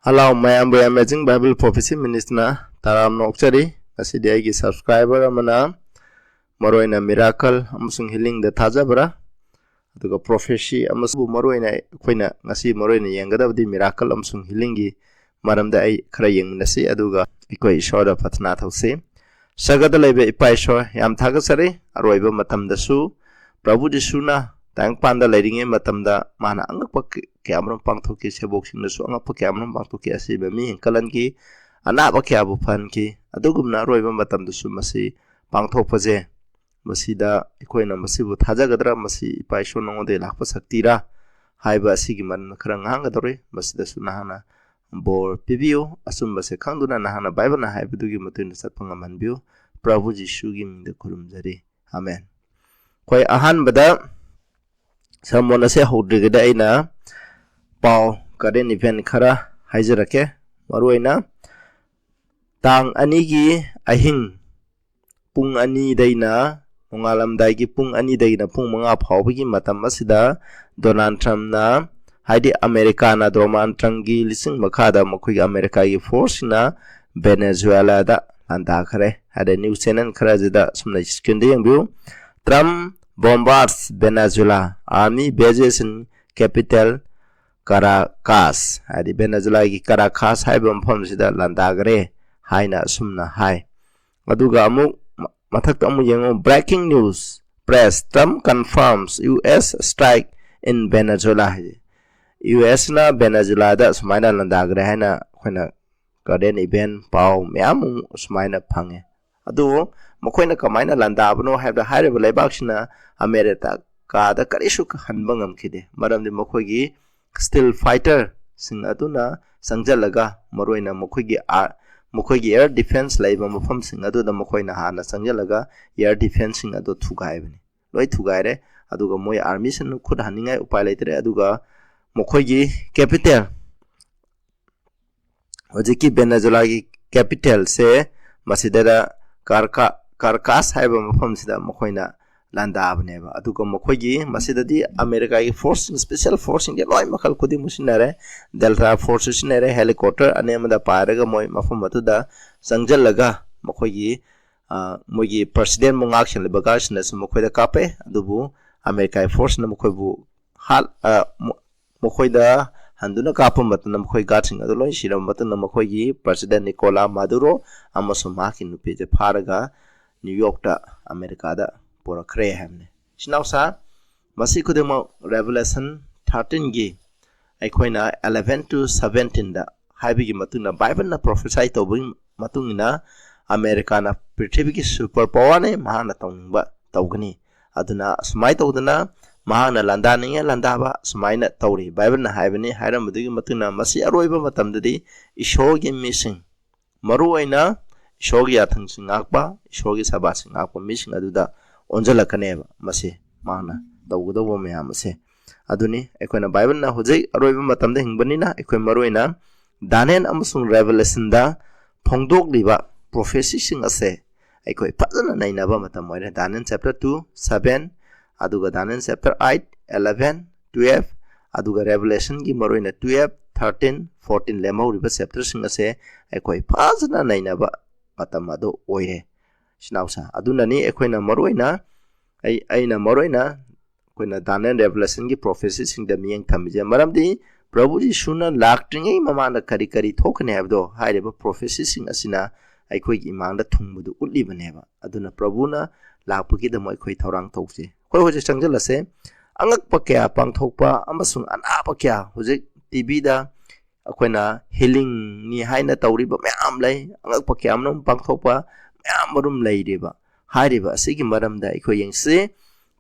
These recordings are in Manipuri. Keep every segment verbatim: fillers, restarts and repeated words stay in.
ꯍꯂꯥꯎ ꯃꯌꯥꯝꯕꯨ Amazing Bible Prophecy Ministryꯅ ꯇꯔꯥꯝꯅ ꯑꯣꯛꯆꯔꯤ꯫ ꯉꯁꯤꯗꯤ ꯑꯩꯒꯤ subscriber ꯑꯃꯅ ꯃꯔꯨꯑꯣꯏꯅ miracle ꯑꯃꯁꯨꯡ healingꯗ ꯊꯥꯖꯕ꯭ꯔꯥ? ꯑꯗꯨꯒ prophecy ꯑꯃꯁꯨ ꯃꯔꯨꯑꯣꯏꯅ ꯑꯩꯈꯣꯏꯅ ꯉꯁꯤ ꯃꯔꯨꯑꯣꯏꯅ ꯌꯦꯡꯒꯗꯕꯗꯤ miracle ꯑꯃꯁꯨꯡ healingꯒꯤ ꯃꯔꯝꯗ ꯑꯩ ꯈꯔ ꯌꯦꯡꯃꯤꯟꯅꯁꯤ꯫ ꯑꯗꯨꯒ ꯑꯩꯈꯣꯏ ꯏꯁꯣꯔꯗ ꯄ꯭ꯔꯊꯅꯥ ꯇꯧꯁꯤ꯫ ꯁꯔꯒꯗ ꯂꯩꯕ ꯏꯄꯥ ꯏꯁꯣꯔ, ꯌꯥꯝ ꯊꯥꯒꯠꯆꯔꯤ꯫ ꯑꯔꯣꯏꯕ ꯃꯇꯝꯗꯁꯨ ꯄ꯭ꯔꯚꯨ ꯖꯤꯁꯨꯅ ꯇꯥꯏꯕꯪꯄꯥꯟꯗ ꯂꯩꯔꯤꯉꯩ ꯃꯇꯝꯗ ꯃꯥꯅ ꯑꯉꯛꯄ ꯀ-, ꯀꯌꯥ ꯑꯃꯔꯣꯝ ꯄꯥꯡꯊꯣꯛꯈꯤ, ꯁꯦꯕꯣꯛꯁꯤꯡꯅꯁꯨ ꯑꯉꯛꯄ ꯀꯌꯥ ꯑꯃꯔꯣꯝ ꯄꯥꯡꯊꯣꯛꯈꯤ, ꯑꯁꯤꯕ ꯃꯤ ꯍꯦꯟꯀꯠꯍꯟꯈꯤ, ꯑꯅꯥꯕ ꯀꯌꯥꯕꯨ ꯐꯍꯟꯈꯤ꯫ ꯑꯗꯨꯒꯨꯝꯅ ꯑꯔꯣꯏꯕ ꯃꯇꯝꯗꯁꯨ ꯃꯁꯤ ꯄꯥꯡꯊꯣꯛꯄꯁꯦ, ꯃꯁꯤꯗ ꯑꯩꯈꯣꯏꯅ ꯃꯁꯤꯕꯨ ꯊꯥꯖꯒꯗ꯭ꯔꯥ? ꯃꯁꯤ ꯏꯄꯥ ꯏꯁꯣꯔ ꯅꯉꯣꯟꯗꯒꯤ ꯂꯥꯛꯄ ꯁꯛꯇꯤꯔꯥ ꯍꯥꯏꯕ ꯑꯁꯤꯒꯤ ꯃꯔꯝꯗ ꯈꯔ ꯉꯥꯡꯒꯗꯧꯔꯤ꯫ ꯃꯁꯤꯗꯁꯨ ꯅꯍꯥꯛꯅ ꯕꯣꯔ ꯄꯤꯕꯤꯌꯨ꯫ ꯑꯆꯨꯝꯕꯁꯦ ꯈꯪꯗꯨꯅ ꯅꯍꯥꯛꯅ ꯕꯥꯏꯕꯜꯅ ꯍꯥꯏꯕꯗꯨꯒꯤ ꯃꯇꯨꯡ ꯏꯟꯅ ꯆꯠꯄ ꯉꯝꯍꯟꯕꯤꯌꯨ꯫ ꯄ꯭ꯔꯚꯨ ꯖꯤꯁꯨꯒꯤ ꯃꯤꯡꯗ ꯈꯨꯔꯨꯝꯖꯔꯤ꯫ ꯑꯃꯦꯟ꯫ ꯑꯩꯈꯣꯏ ꯑꯍꯥꯟꯕꯗ sermon ꯑꯁꯦ ꯍꯧꯗ꯭ꯔꯤꯉꯩꯗ ꯑꯩꯅ ꯄꯥꯎ, current event ꯈꯔ ꯍꯥꯏꯖꯔꯛꯀꯦ꯫ ꯃꯔꯨꯑꯣꯏꯅ ꯇꯥꯡ ꯑꯅꯤꯒꯤ ꯑꯍꯤꯡ ꯄꯨꯡ ꯑꯅꯤꯗꯩꯅ, ꯅꯣꯡꯉꯥꯜꯂꯝꯗꯥꯏꯒꯤ ꯄꯨꯡ ꯑꯅꯤꯗꯒꯤꯅ ꯄꯨꯡ ꯃꯉꯥ ꯐꯥꯎꯕꯒꯤ ꯃꯇꯝ ꯑꯁꯤꯗ ꯗꯣꯅꯥꯜꯗ ꯇ꯭ꯔꯝꯞꯅ, ꯍꯥꯏꯗꯤ ꯑꯃꯦꯔꯤꯀꯥꯅ ꯗꯣꯅꯥꯜꯗ ꯇ꯭ꯔꯝꯞꯀꯤ ꯂꯤꯆꯤꯡ ꯃꯈꯥꯗ ꯃꯈꯣꯏꯒꯤ ꯑꯃꯦꯔꯤꯀꯥꯒꯤ forceꯁꯤꯡꯅ ꯚꯦꯅꯦꯖꯨꯋꯦꯂꯥꯗ ꯂꯥꯟꯗꯥꯈꯔꯦ꯫ ꯍꯥꯏꯗꯤ news channel ꯈꯔꯁꯤꯗ ꯁꯨꯝꯅ screenꯗ ꯌꯦꯡꯕꯤꯌꯨ꯫ Trump bombards Venezuela army bases in capital Caracas, ꯍꯥꯏꯗꯤ ꯚꯦꯅꯦꯖꯨꯋꯦꯂꯥꯒꯤ ꯀꯔꯥꯀꯥꯁ ꯍꯥꯏꯕ ꯃꯐꯝꯁꯤꯗ ꯂꯥꯟꯗꯥꯈꯔꯦ ꯍꯥꯏꯅ ꯑꯁꯨꯝꯅ ꯍꯥꯏ꯫ ꯑꯗꯨꯒ ꯑꯃꯨꯛ ꯃ-, ꯃꯊꯛꯇ ꯑꯃꯨꯛ ꯌꯦꯡꯉꯨ, breaking news, press, Trump confirms U S strike in Venezuela ꯍꯥꯏ꯫ ꯌꯨ ꯑꯦꯁꯅ ꯚꯦꯅꯦꯖꯨꯋꯦꯂꯥꯗ ꯁꯨꯃꯥꯏꯅ ꯂꯥꯟꯗꯥꯈ꯭ꯔꯦ ꯍꯥꯏꯅ ꯑꯩꯈꯣꯏꯅ current event ꯄꯥꯎ ꯃꯌꯥꯝ ꯑꯃ ꯁꯨꯃꯥꯏꯅ ꯐꯪꯉꯦ꯫ ꯑꯗꯨ ꯃꯈꯣꯏꯅ ꯀꯃꯥꯏꯅ ꯂꯥꯟꯗꯥꯕꯅꯣ ꯍꯥꯏꯕꯗ, ꯍꯥꯏꯔꯤꯕ ꯂꯩꯕꯥꯛꯁꯤꯅ ꯑꯃꯦꯔꯤꯀꯥꯗ ꯀꯔꯤꯁꯨ ꯍꯟꯕ ꯉꯝꯈꯤꯗꯦ, ꯃꯔꯝꯗꯤ ꯃꯈꯣꯏꯒꯤ stealth fighterꯁꯤꯡ ꯑꯗꯨꯅ ꯆꯪꯁꯤꯜꯂꯒ, ꯃꯔꯨꯑꯣꯏꯅ ꯃꯈꯣꯏꯒꯤ ꯑꯥ-, ꯃꯈꯣꯏꯒꯤ air defence ꯂꯩꯕ ꯃꯐꯝꯁꯤꯡ ꯑꯗꯨꯗ ꯃꯈꯣꯏꯅ ꯍꯥꯟꯅ ꯆꯪꯁꯤꯜꯂꯒ air defenceꯁꯤꯡ ꯑꯗꯨ ꯊꯨꯒꯥꯏꯕꯅꯤ, ꯂꯣꯏ ꯊꯨꯒꯥꯏꯔꯦ꯫ ꯑꯗꯨꯒ ꯃꯣꯏ armyꯁꯤꯡ ꯈꯨꯠ ꯍꯟꯅꯤꯡꯉꯥꯏ ꯎꯄꯥꯏ ꯂꯩꯇ꯭ꯔꯦ꯫ ꯑꯗꯨꯒ ꯃꯈꯣꯏꯒꯤ capital, ꯍꯧꯖꯤꯛꯀꯤ ꯚꯦꯅꯦꯖꯨꯋꯦꯂꯥꯒꯤ capitalꯁꯦ, ꯃꯁꯤꯗ ꯀꯥꯔꯀꯥ-, ꯀꯥꯔꯀꯥꯁ ꯍꯥꯏꯕ ꯃꯐꯝꯁꯤꯗ ꯃꯈꯣꯏꯅ ꯂꯥꯟꯗꯥꯕꯅꯦꯕ꯫ ꯑꯗꯨꯒ ꯃꯈꯣꯏꯒꯤ ꯃꯁꯤꯗꯗꯤ ꯑꯃꯦꯔꯤꯀꯥꯒꯤ ꯐꯣꯔꯁꯁꯤꯡ, ꯁ꯭ꯄꯦꯁꯦꯜ ꯐꯣꯔꯁꯁꯤꯡꯁꯦ ꯂꯣꯏ ꯃꯈꯜ ꯈꯨꯗꯤꯡꯃꯛ ꯁꯤꯖꯤꯟꯅꯔꯦ꯫ ꯗꯦꯜꯇꯥ ꯐꯣꯔꯁꯁꯨ ꯁꯤꯖꯤꯟꯅꯔꯦ, ꯍꯦꯂꯤꯀꯣꯞꯇꯔ ꯑꯅꯦꯝꯕꯗ ꯄꯥꯏꯔꯒ ꯃꯣꯏ ꯃꯐꯝ ꯑꯗꯨꯗ ꯆꯪꯁꯤꯜꯂꯒ ꯃꯈꯣꯏꯒꯤ, ꯑ, ꯃꯣꯏꯒꯤ ꯄ꯭ꯔꯁꯤꯗꯦꯟꯕꯨ ꯉꯥꯛ ꯁꯦꯜꯂꯤꯕ ꯒꯥꯔꯗꯁꯤꯡꯅꯁꯨ ꯃꯈꯣꯏꯗ ꯀꯥꯞꯄꯦ꯫ ꯑꯗꯨꯕꯨ ꯑꯃꯦꯔꯤꯀꯥꯒꯤ ꯐꯣꯔꯁꯅ ꯃꯈꯣꯏꯕꯨ ꯍꯥꯠ-, ꯑ, ꯃ-, ꯃꯈꯣꯏꯗ ꯍꯟꯗꯨꯅ ꯀꯥꯞꯄ ꯃꯇꯝꯗ ꯃꯈꯣꯏ ꯒꯥꯔꯗꯁꯤꯡ ꯑꯗꯨ ꯂꯣꯏ ꯁꯤꯔꯕ ꯃꯇꯨꯡꯗ ꯃꯈꯣꯏꯒꯤ ꯄ꯭ꯔꯁꯤꯗꯦꯟ ꯅꯤꯀꯣꯂꯥ ꯃꯥꯗꯨꯔꯣ ꯑꯃꯁꯨꯡ ꯃꯍꯥꯛꯀꯤ ꯅꯨꯄꯤꯁꯦ ꯐꯥꯔꯒ ꯅ꯭ꯌꯨ ꯌꯣꯔꯛꯇ ꯑꯃꯦꯔꯤꯀꯥꯗ ꯄꯨꯔꯛꯈ꯭ꯔꯦ ꯍꯥꯏꯕꯅꯤ꯫ ꯏꯆꯤꯟ ꯏꯅꯥꯎꯁꯥ, ꯃꯁꯤ ꯈꯨꯗꯤꯡꯃꯛ ꯔꯦꯚꯦꯂꯦꯁꯟ ꯊꯥꯔꯇꯤꯟꯒꯤ ꯑꯩꯈꯣꯏꯅ ꯑꯦꯂꯦꯚꯦꯟ to ꯁꯚꯦꯟꯇꯤꯟꯗ ꯍꯥꯏꯕꯒꯤ ꯃꯇꯨꯡꯗ ꯕꯥꯏꯕꯜꯅ ꯄ꯭ꯔꯣꯐꯦꯁꯥꯏ ꯇꯧꯕꯒꯤ ꯃꯇꯨꯡ ꯏꯟꯅ ꯑꯃꯦꯔꯤꯀꯥꯅ ꯄ꯭ꯔꯤꯊꯤꯕꯤꯒꯤ ꯁꯨꯄꯔ ꯄꯥꯋꯔꯅꯤ, ꯃꯍꯥꯛꯅ ꯇꯧꯅꯤꯡꯕ ꯇꯧꯒꯅꯤ꯫ ꯑꯗꯨꯅ ꯑꯁꯨꯃꯥꯏꯅ ꯇꯧꯗꯅ ꯃꯍꯥꯛꯅ ꯂꯥꯟꯗꯥꯅꯤꯡꯉꯦ ꯂꯥꯟꯗꯥꯕ ꯑꯁꯨꯃꯥꯏꯅ ꯇꯧꯔꯤ꯫ ꯕꯥꯏꯕꯜꯅ ꯍꯥꯏꯕꯅꯤ, ꯍꯥꯏꯔꯝꯕꯗꯨꯒꯤ ꯃꯇꯨꯡ ꯏꯟꯅ ꯃꯁꯤ ꯑꯔꯣꯏꯕ ꯃꯇꯝꯗꯗꯤ ꯏꯁꯣꯔꯒꯤ ꯃꯤꯁꯤꯡ, ꯃꯔꯨꯑꯣꯏꯅ ꯏꯁꯣꯔꯒꯤ ꯌꯥꯊꯪꯁꯤꯡ ꯉꯥꯛꯄ, ꯏꯁꯣꯔꯒꯤ ꯁꯕꯥꯁꯤꯡ ꯉꯥꯛꯄ ꯃꯤꯁꯤꯡ ꯑꯗꯨꯗ ꯑꯣꯟꯁꯤꯜꯂꯛꯀꯅꯦꯕ ꯃꯁꯤ ꯃꯍꯥꯛꯅ ꯇꯧꯒꯗꯧꯕ ꯃꯌꯥꯝ ꯑꯁꯦ꯫ ꯑꯗꯨꯅꯤ ꯑꯩꯈꯣꯏꯅ ꯕꯥꯏꯕꯜꯅ ꯍꯧꯖꯤꯛ ꯑꯔꯣꯏꯕ ꯃꯇꯝꯗ ꯍꯤꯡꯕꯅꯤꯅ ꯑꯩꯈꯣꯏ ꯃꯔꯨꯑꯣꯏꯅ ꯗꯥꯅꯤꯌꯦꯜ ꯑꯃꯁꯨꯡ ꯔꯦꯚꯦꯂꯦꯁꯟꯗ ꯐꯣꯡꯗꯣꯛꯂꯤꯕ ꯄ꯭ꯔꯣꯐꯦꯁꯤꯁꯤꯡ ꯑꯁꯦ ꯑꯩꯈꯣꯏ ꯐꯖꯅ ꯅꯩꯅꯕ ꯃꯇꯝ ꯑꯣꯏꯔꯦ꯫ ꯗꯥꯅꯤꯌꯦꯜ ꯆꯦꯞꯇꯔ ꯇꯨ, ꯁꯚꯦꯟ, ꯑꯗꯨꯒ ꯗꯥꯅꯤꯌꯦꯜ ꯆꯦꯞꯇꯔ ꯑꯩꯠ, ꯑꯦꯂꯦꯚꯦꯟ, ꯇꯨꯌꯦꯜꯐ, ꯑꯗꯨꯒ ꯔꯦꯚꯦꯂꯦꯁꯟꯒꯤ ꯃꯔꯨꯑꯣꯏꯅ ꯇꯨꯌꯦꯜꯐ, ꯊꯥꯔꯇꯤꯟ, ꯐꯣꯔꯇꯤꯟ ꯂꯦꯝꯍꯧꯔꯤꯕ ꯆꯦꯞꯇꯔꯁꯤꯡ ꯑꯁꯦ ꯑꯩꯈꯣꯏ ꯐꯖꯅ ꯅꯩꯅꯕ ꯃꯇꯝ ꯑꯗꯨ ꯑꯣꯏꯔꯦ꯫ ꯏꯆꯤꯟ ꯏꯅꯥꯎꯁꯥ, ꯑꯗꯨꯅꯅꯤ ꯑꯩꯈꯣꯏꯅ ꯃꯔꯨꯑꯣꯏꯅ ꯑꯩ-, ꯑꯩꯅ ꯃꯔꯨꯑꯣꯏꯅ ꯑꯩꯈꯣꯏꯅ ꯗꯥꯅꯤꯌꯦꯜ ꯔꯦꯚꯦꯂꯦꯁꯟꯒꯤ ꯄ꯭ꯔꯣꯐꯦꯁꯤꯁꯤꯡꯗ ꯃꯤꯠꯌꯦꯡ ꯊꯝꯃꯤꯁꯦ꯫ ꯃꯔꯝꯗꯤ ꯄ꯭ꯔꯚꯨ ꯖꯤꯁꯨꯅ ꯂꯥꯛꯇ꯭ꯔꯤꯉꯩ ꯃꯃꯥꯡꯗ ꯀꯔꯤ ꯀꯔꯤ ꯊꯣꯛꯀꯅꯤ ꯍꯥꯏꯕꯗꯣ ꯍꯥꯏꯔꯤꯕ ꯄ꯭ꯔꯣꯐꯦꯁꯤꯁꯤꯡ ꯑꯁꯤꯅ ꯑꯩꯈꯣꯏꯒꯤ ꯏꯃꯥꯡꯗ ꯊꯨꯡꯕꯗꯨ ꯎꯠꯂꯤꯕꯅꯦꯕ꯫ ꯑꯗꯨꯅ ꯄ꯭ꯔꯚꯨꯅ ꯂꯥꯛꯄꯒꯤꯗꯃꯛ ꯑꯩꯈꯣꯏ ꯊꯧꯔꯥꯡ ꯇꯧꯁꯤ꯫ ꯑꯩꯈꯣꯏ ꯍꯧꯖꯤꯛ ꯆꯪꯁꯤꯜꯂꯁꯦ꯫ ꯑꯉꯛꯄ ꯀꯌꯥ ꯄꯥꯡꯊꯣꯛꯄ ꯑꯃꯁꯨꯡ ꯑꯅꯥꯕ ꯀꯌꯥ ꯍꯧꯖꯤꯛ ꯇꯤꯚꯤꯗ ꯑꯩꯈꯣꯏꯅ ꯍꯤꯂꯤꯡꯅꯤ ꯍꯥꯏꯅ ꯇꯧꯔꯤꯕ ꯃꯌꯥꯝ ꯂꯩ꯫ ꯑꯉꯛꯄ ꯀꯌꯥ ꯑꯃꯔꯣꯝ ꯄꯥꯡꯊꯣꯛꯄ ꯃꯌꯥꯝ ꯑꯃꯔꯣꯝ ꯂꯩꯔꯤꯕ꯫ ꯍꯥꯏꯔꯤꯕ ꯑꯁꯤꯒꯤ ꯃꯔꯝꯗ ꯑꯩꯈꯣꯏ ꯌꯦꯡꯁꯤ꯫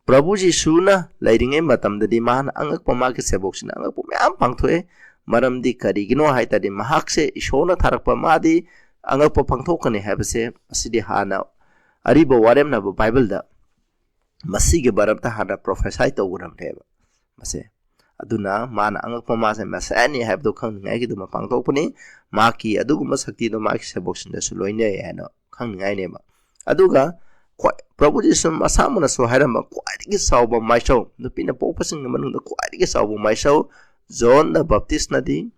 ꯄ꯭ꯔꯚꯨ ꯖꯤꯁꯨꯅ ꯂꯩꯔꯤꯉꯩ ꯃꯇꯝꯗꯗꯤ ꯃꯥꯅ ꯑꯉꯛꯄ, ꯃꯥꯒꯤ ꯁꯦꯕꯣꯛꯁꯤꯅ ꯑꯉꯛꯄ ꯃꯌꯥꯝ ꯄꯥꯡꯊꯣꯛꯑꯦ꯫ ꯃꯔꯝꯗꯤ ꯀꯔꯤꯒꯤꯅꯣ ꯍꯥꯏ ꯇꯥꯔꯗꯤ ꯃꯍꯥꯛꯁꯦ ꯏꯁꯣꯔꯅ ꯊꯥꯔꯛꯄ, ꯃꯥꯗꯤ ꯑꯉꯛꯄ ꯄꯥꯡꯊꯣꯛꯀꯅꯤ ꯍꯥꯏꯕꯁꯦ ꯑꯁꯤꯗꯤ ꯍꯥꯟꯅ ꯑꯔꯤꯕ ꯋꯥꯔꯦꯝꯅꯕ ꯕꯥꯏꯕꯜꯗ ꯃꯁꯤꯒꯤ ꯃꯔꯝꯗ ꯍꯥꯟꯅ ꯄ꯭ꯔꯣꯐꯦꯁꯥꯏ ꯇꯧꯈ꯭ꯔꯕꯅꯦꯕ ꯃꯁꯦ꯫ ꯑꯗꯨꯅ ꯃꯥꯅ ꯑꯉꯛꯄ, ꯃꯥꯁꯦ ꯃꯦꯁꯥꯏꯌꯥꯅꯤ ꯍꯥꯏꯕꯗꯣ ꯈꯪꯅꯤꯡꯉꯥꯏꯒꯤꯗꯃꯛ ꯄꯥꯡꯊꯣꯛꯄꯅꯤ꯫ ꯃꯍꯥꯛꯀꯤ ꯑꯗꯨꯒꯨꯝꯕ ꯁꯛꯇꯤꯗꯣ ꯃꯥꯒꯤ ꯁꯦꯕꯣꯛꯁꯤꯡꯗꯁꯨ ꯂꯣꯏꯅꯩ ꯍꯥꯏꯅ ꯈꯪꯅꯤꯡꯉꯥꯏꯅꯦꯕ꯫ ꯑꯗꯨꯒ ꯈ꯭ꯋꯥꯏ-, ꯄ꯭ꯔꯚꯨ ꯖꯤꯁꯨ ꯃꯁꯥꯃꯛꯅꯁꯨ ꯍꯥꯏꯔꯝꯕ ꯈ꯭ꯋꯥꯏꯗꯒꯤ ꯆꯥꯎꯕ ꯃꯥꯏꯁꯧ, ꯅꯨꯄꯤꯅ ꯄꯣꯛꯄꯁꯤꯡꯒꯤ ꯃꯅꯨꯡꯗ ꯈ꯭ꯋꯥꯏꯗꯒꯤ ꯆꯥꯎꯕ ꯃꯥꯏꯁꯧ, ꯖꯣꯟ ꯗ ꯕꯞꯇꯤꯁꯅꯗꯤ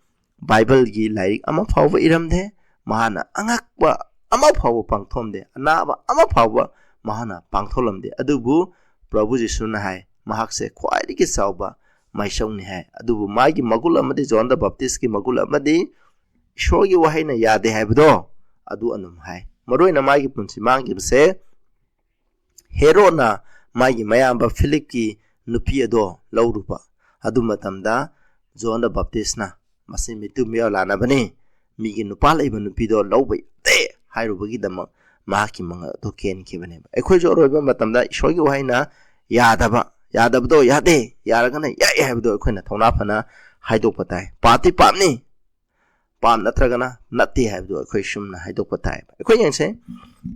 ꯕꯥꯏꯕꯜꯒꯤ ꯂꯥꯏꯔꯤꯛ ꯑꯃ ꯐꯥꯎꯕ ꯏꯔꯝꯗꯦ꯫ ꯃꯍꯥꯛꯅ ꯑꯉꯛꯄ ꯑꯃ ꯐꯥꯎꯕ ꯄꯥꯡꯊꯣꯛꯂꯝꯗꯦ꯫ ꯑꯅꯥꯕ ꯑꯃ ꯐꯥꯎꯕ ꯃꯍꯥꯛꯅ ꯄꯥꯡꯊꯣꯛꯂꯝꯗꯦ꯫ ꯑꯗꯨꯕꯨ ꯄ꯭ꯔꯚꯨ ꯖꯤꯁꯨꯅ ꯍꯥꯏ, ꯃꯍꯥꯛꯁꯦ ꯈ꯭ꯋꯥꯏꯗꯒꯤ ꯆꯥꯎꯕ ꯃꯥꯏꯁꯧꯅꯤ ꯍꯥꯏ꯫ ꯑꯗꯨꯕꯨ ꯃꯥꯒꯤ ꯃꯒꯨꯟ ꯑꯃꯗꯤ ꯖꯣꯟ ꯗ ꯕꯞꯇꯤꯁꯀꯤ ꯃꯒꯨꯟ ꯑꯃꯗꯤ ꯏꯁꯣꯔꯒꯤ ꯋꯥꯍꯩꯅ ꯌꯥꯗꯦ ꯍꯥꯏꯕꯗꯣ ꯑꯗꯨ ꯑꯗꯨꯝ ꯍꯥꯏ꯫ ꯃꯔꯨꯑꯣꯏꯅ ꯃꯥꯒꯤ ꯄꯨꯟꯁꯤ ꯃꯥꯡꯈꯤꯕꯁꯦ ꯍꯦꯔꯣꯗꯅ ꯃꯥꯒꯤ ꯃꯌꯥꯝꯕ ꯐꯤꯂꯤꯞꯀꯤ ꯅꯨꯄꯤ ꯑꯗꯣ ꯂꯧꯔꯨꯕ꯫ ꯑꯗꯨ ꯃꯇꯝꯗ ꯖꯣꯟ ꯗ ꯕꯞꯇꯤꯁꯅ, "ꯃꯁꯤ ꯃꯤꯠꯇꯨ ꯃꯤꯌꯥ ꯂꯥꯟꯅꯕꯅꯤ, ꯃꯤꯒꯤ ꯅꯨꯄꯥ ꯂꯩꯕ ꯅꯨꯄꯤꯗꯣ ꯂꯧꯕ ꯌꯥꯗꯦ" ꯍꯥꯏꯔꯨꯕꯒꯤꯗꯃꯛ ꯃꯍꯥꯛꯀꯤ ꯃꯉꯛ ꯑꯗꯨ ꯀꯦꯟꯈꯤꯕꯅꯦꯕ꯫ ꯑꯩꯈꯣꯏꯁꯨ ꯑꯔꯣꯏꯕ ꯃꯇꯝꯗ ꯏꯁꯣꯔꯒꯤ ꯋꯥꯍꯩꯅ ꯌꯥꯗꯕ, ꯌꯥꯗꯕꯗꯣ ꯌꯥꯗꯦ, ꯌꯥꯔꯒꯅ ꯌꯥꯏ ꯍꯥꯏꯕꯗꯣ ꯑꯩꯈꯣꯏꯅ ꯊꯧꯅꯥ ꯐꯅ ꯍꯥꯏꯗꯣꯛꯄ ꯇꯥꯏ꯫ ꯄꯥꯞꯇꯤ ꯄꯥꯞꯅꯤ, ꯄꯥꯞ ꯅꯠꯇ꯭ꯔꯒꯅ ꯅꯠꯇꯦ ꯍꯥꯏꯕꯗꯨ ꯑꯩꯈꯣꯏ ꯆꯨꯝꯅ ꯍꯥꯏꯗꯣꯛꯄ ꯇꯥꯏꯕ꯫ ꯑꯩꯈꯣꯏ ꯌꯦꯡꯁꯦ,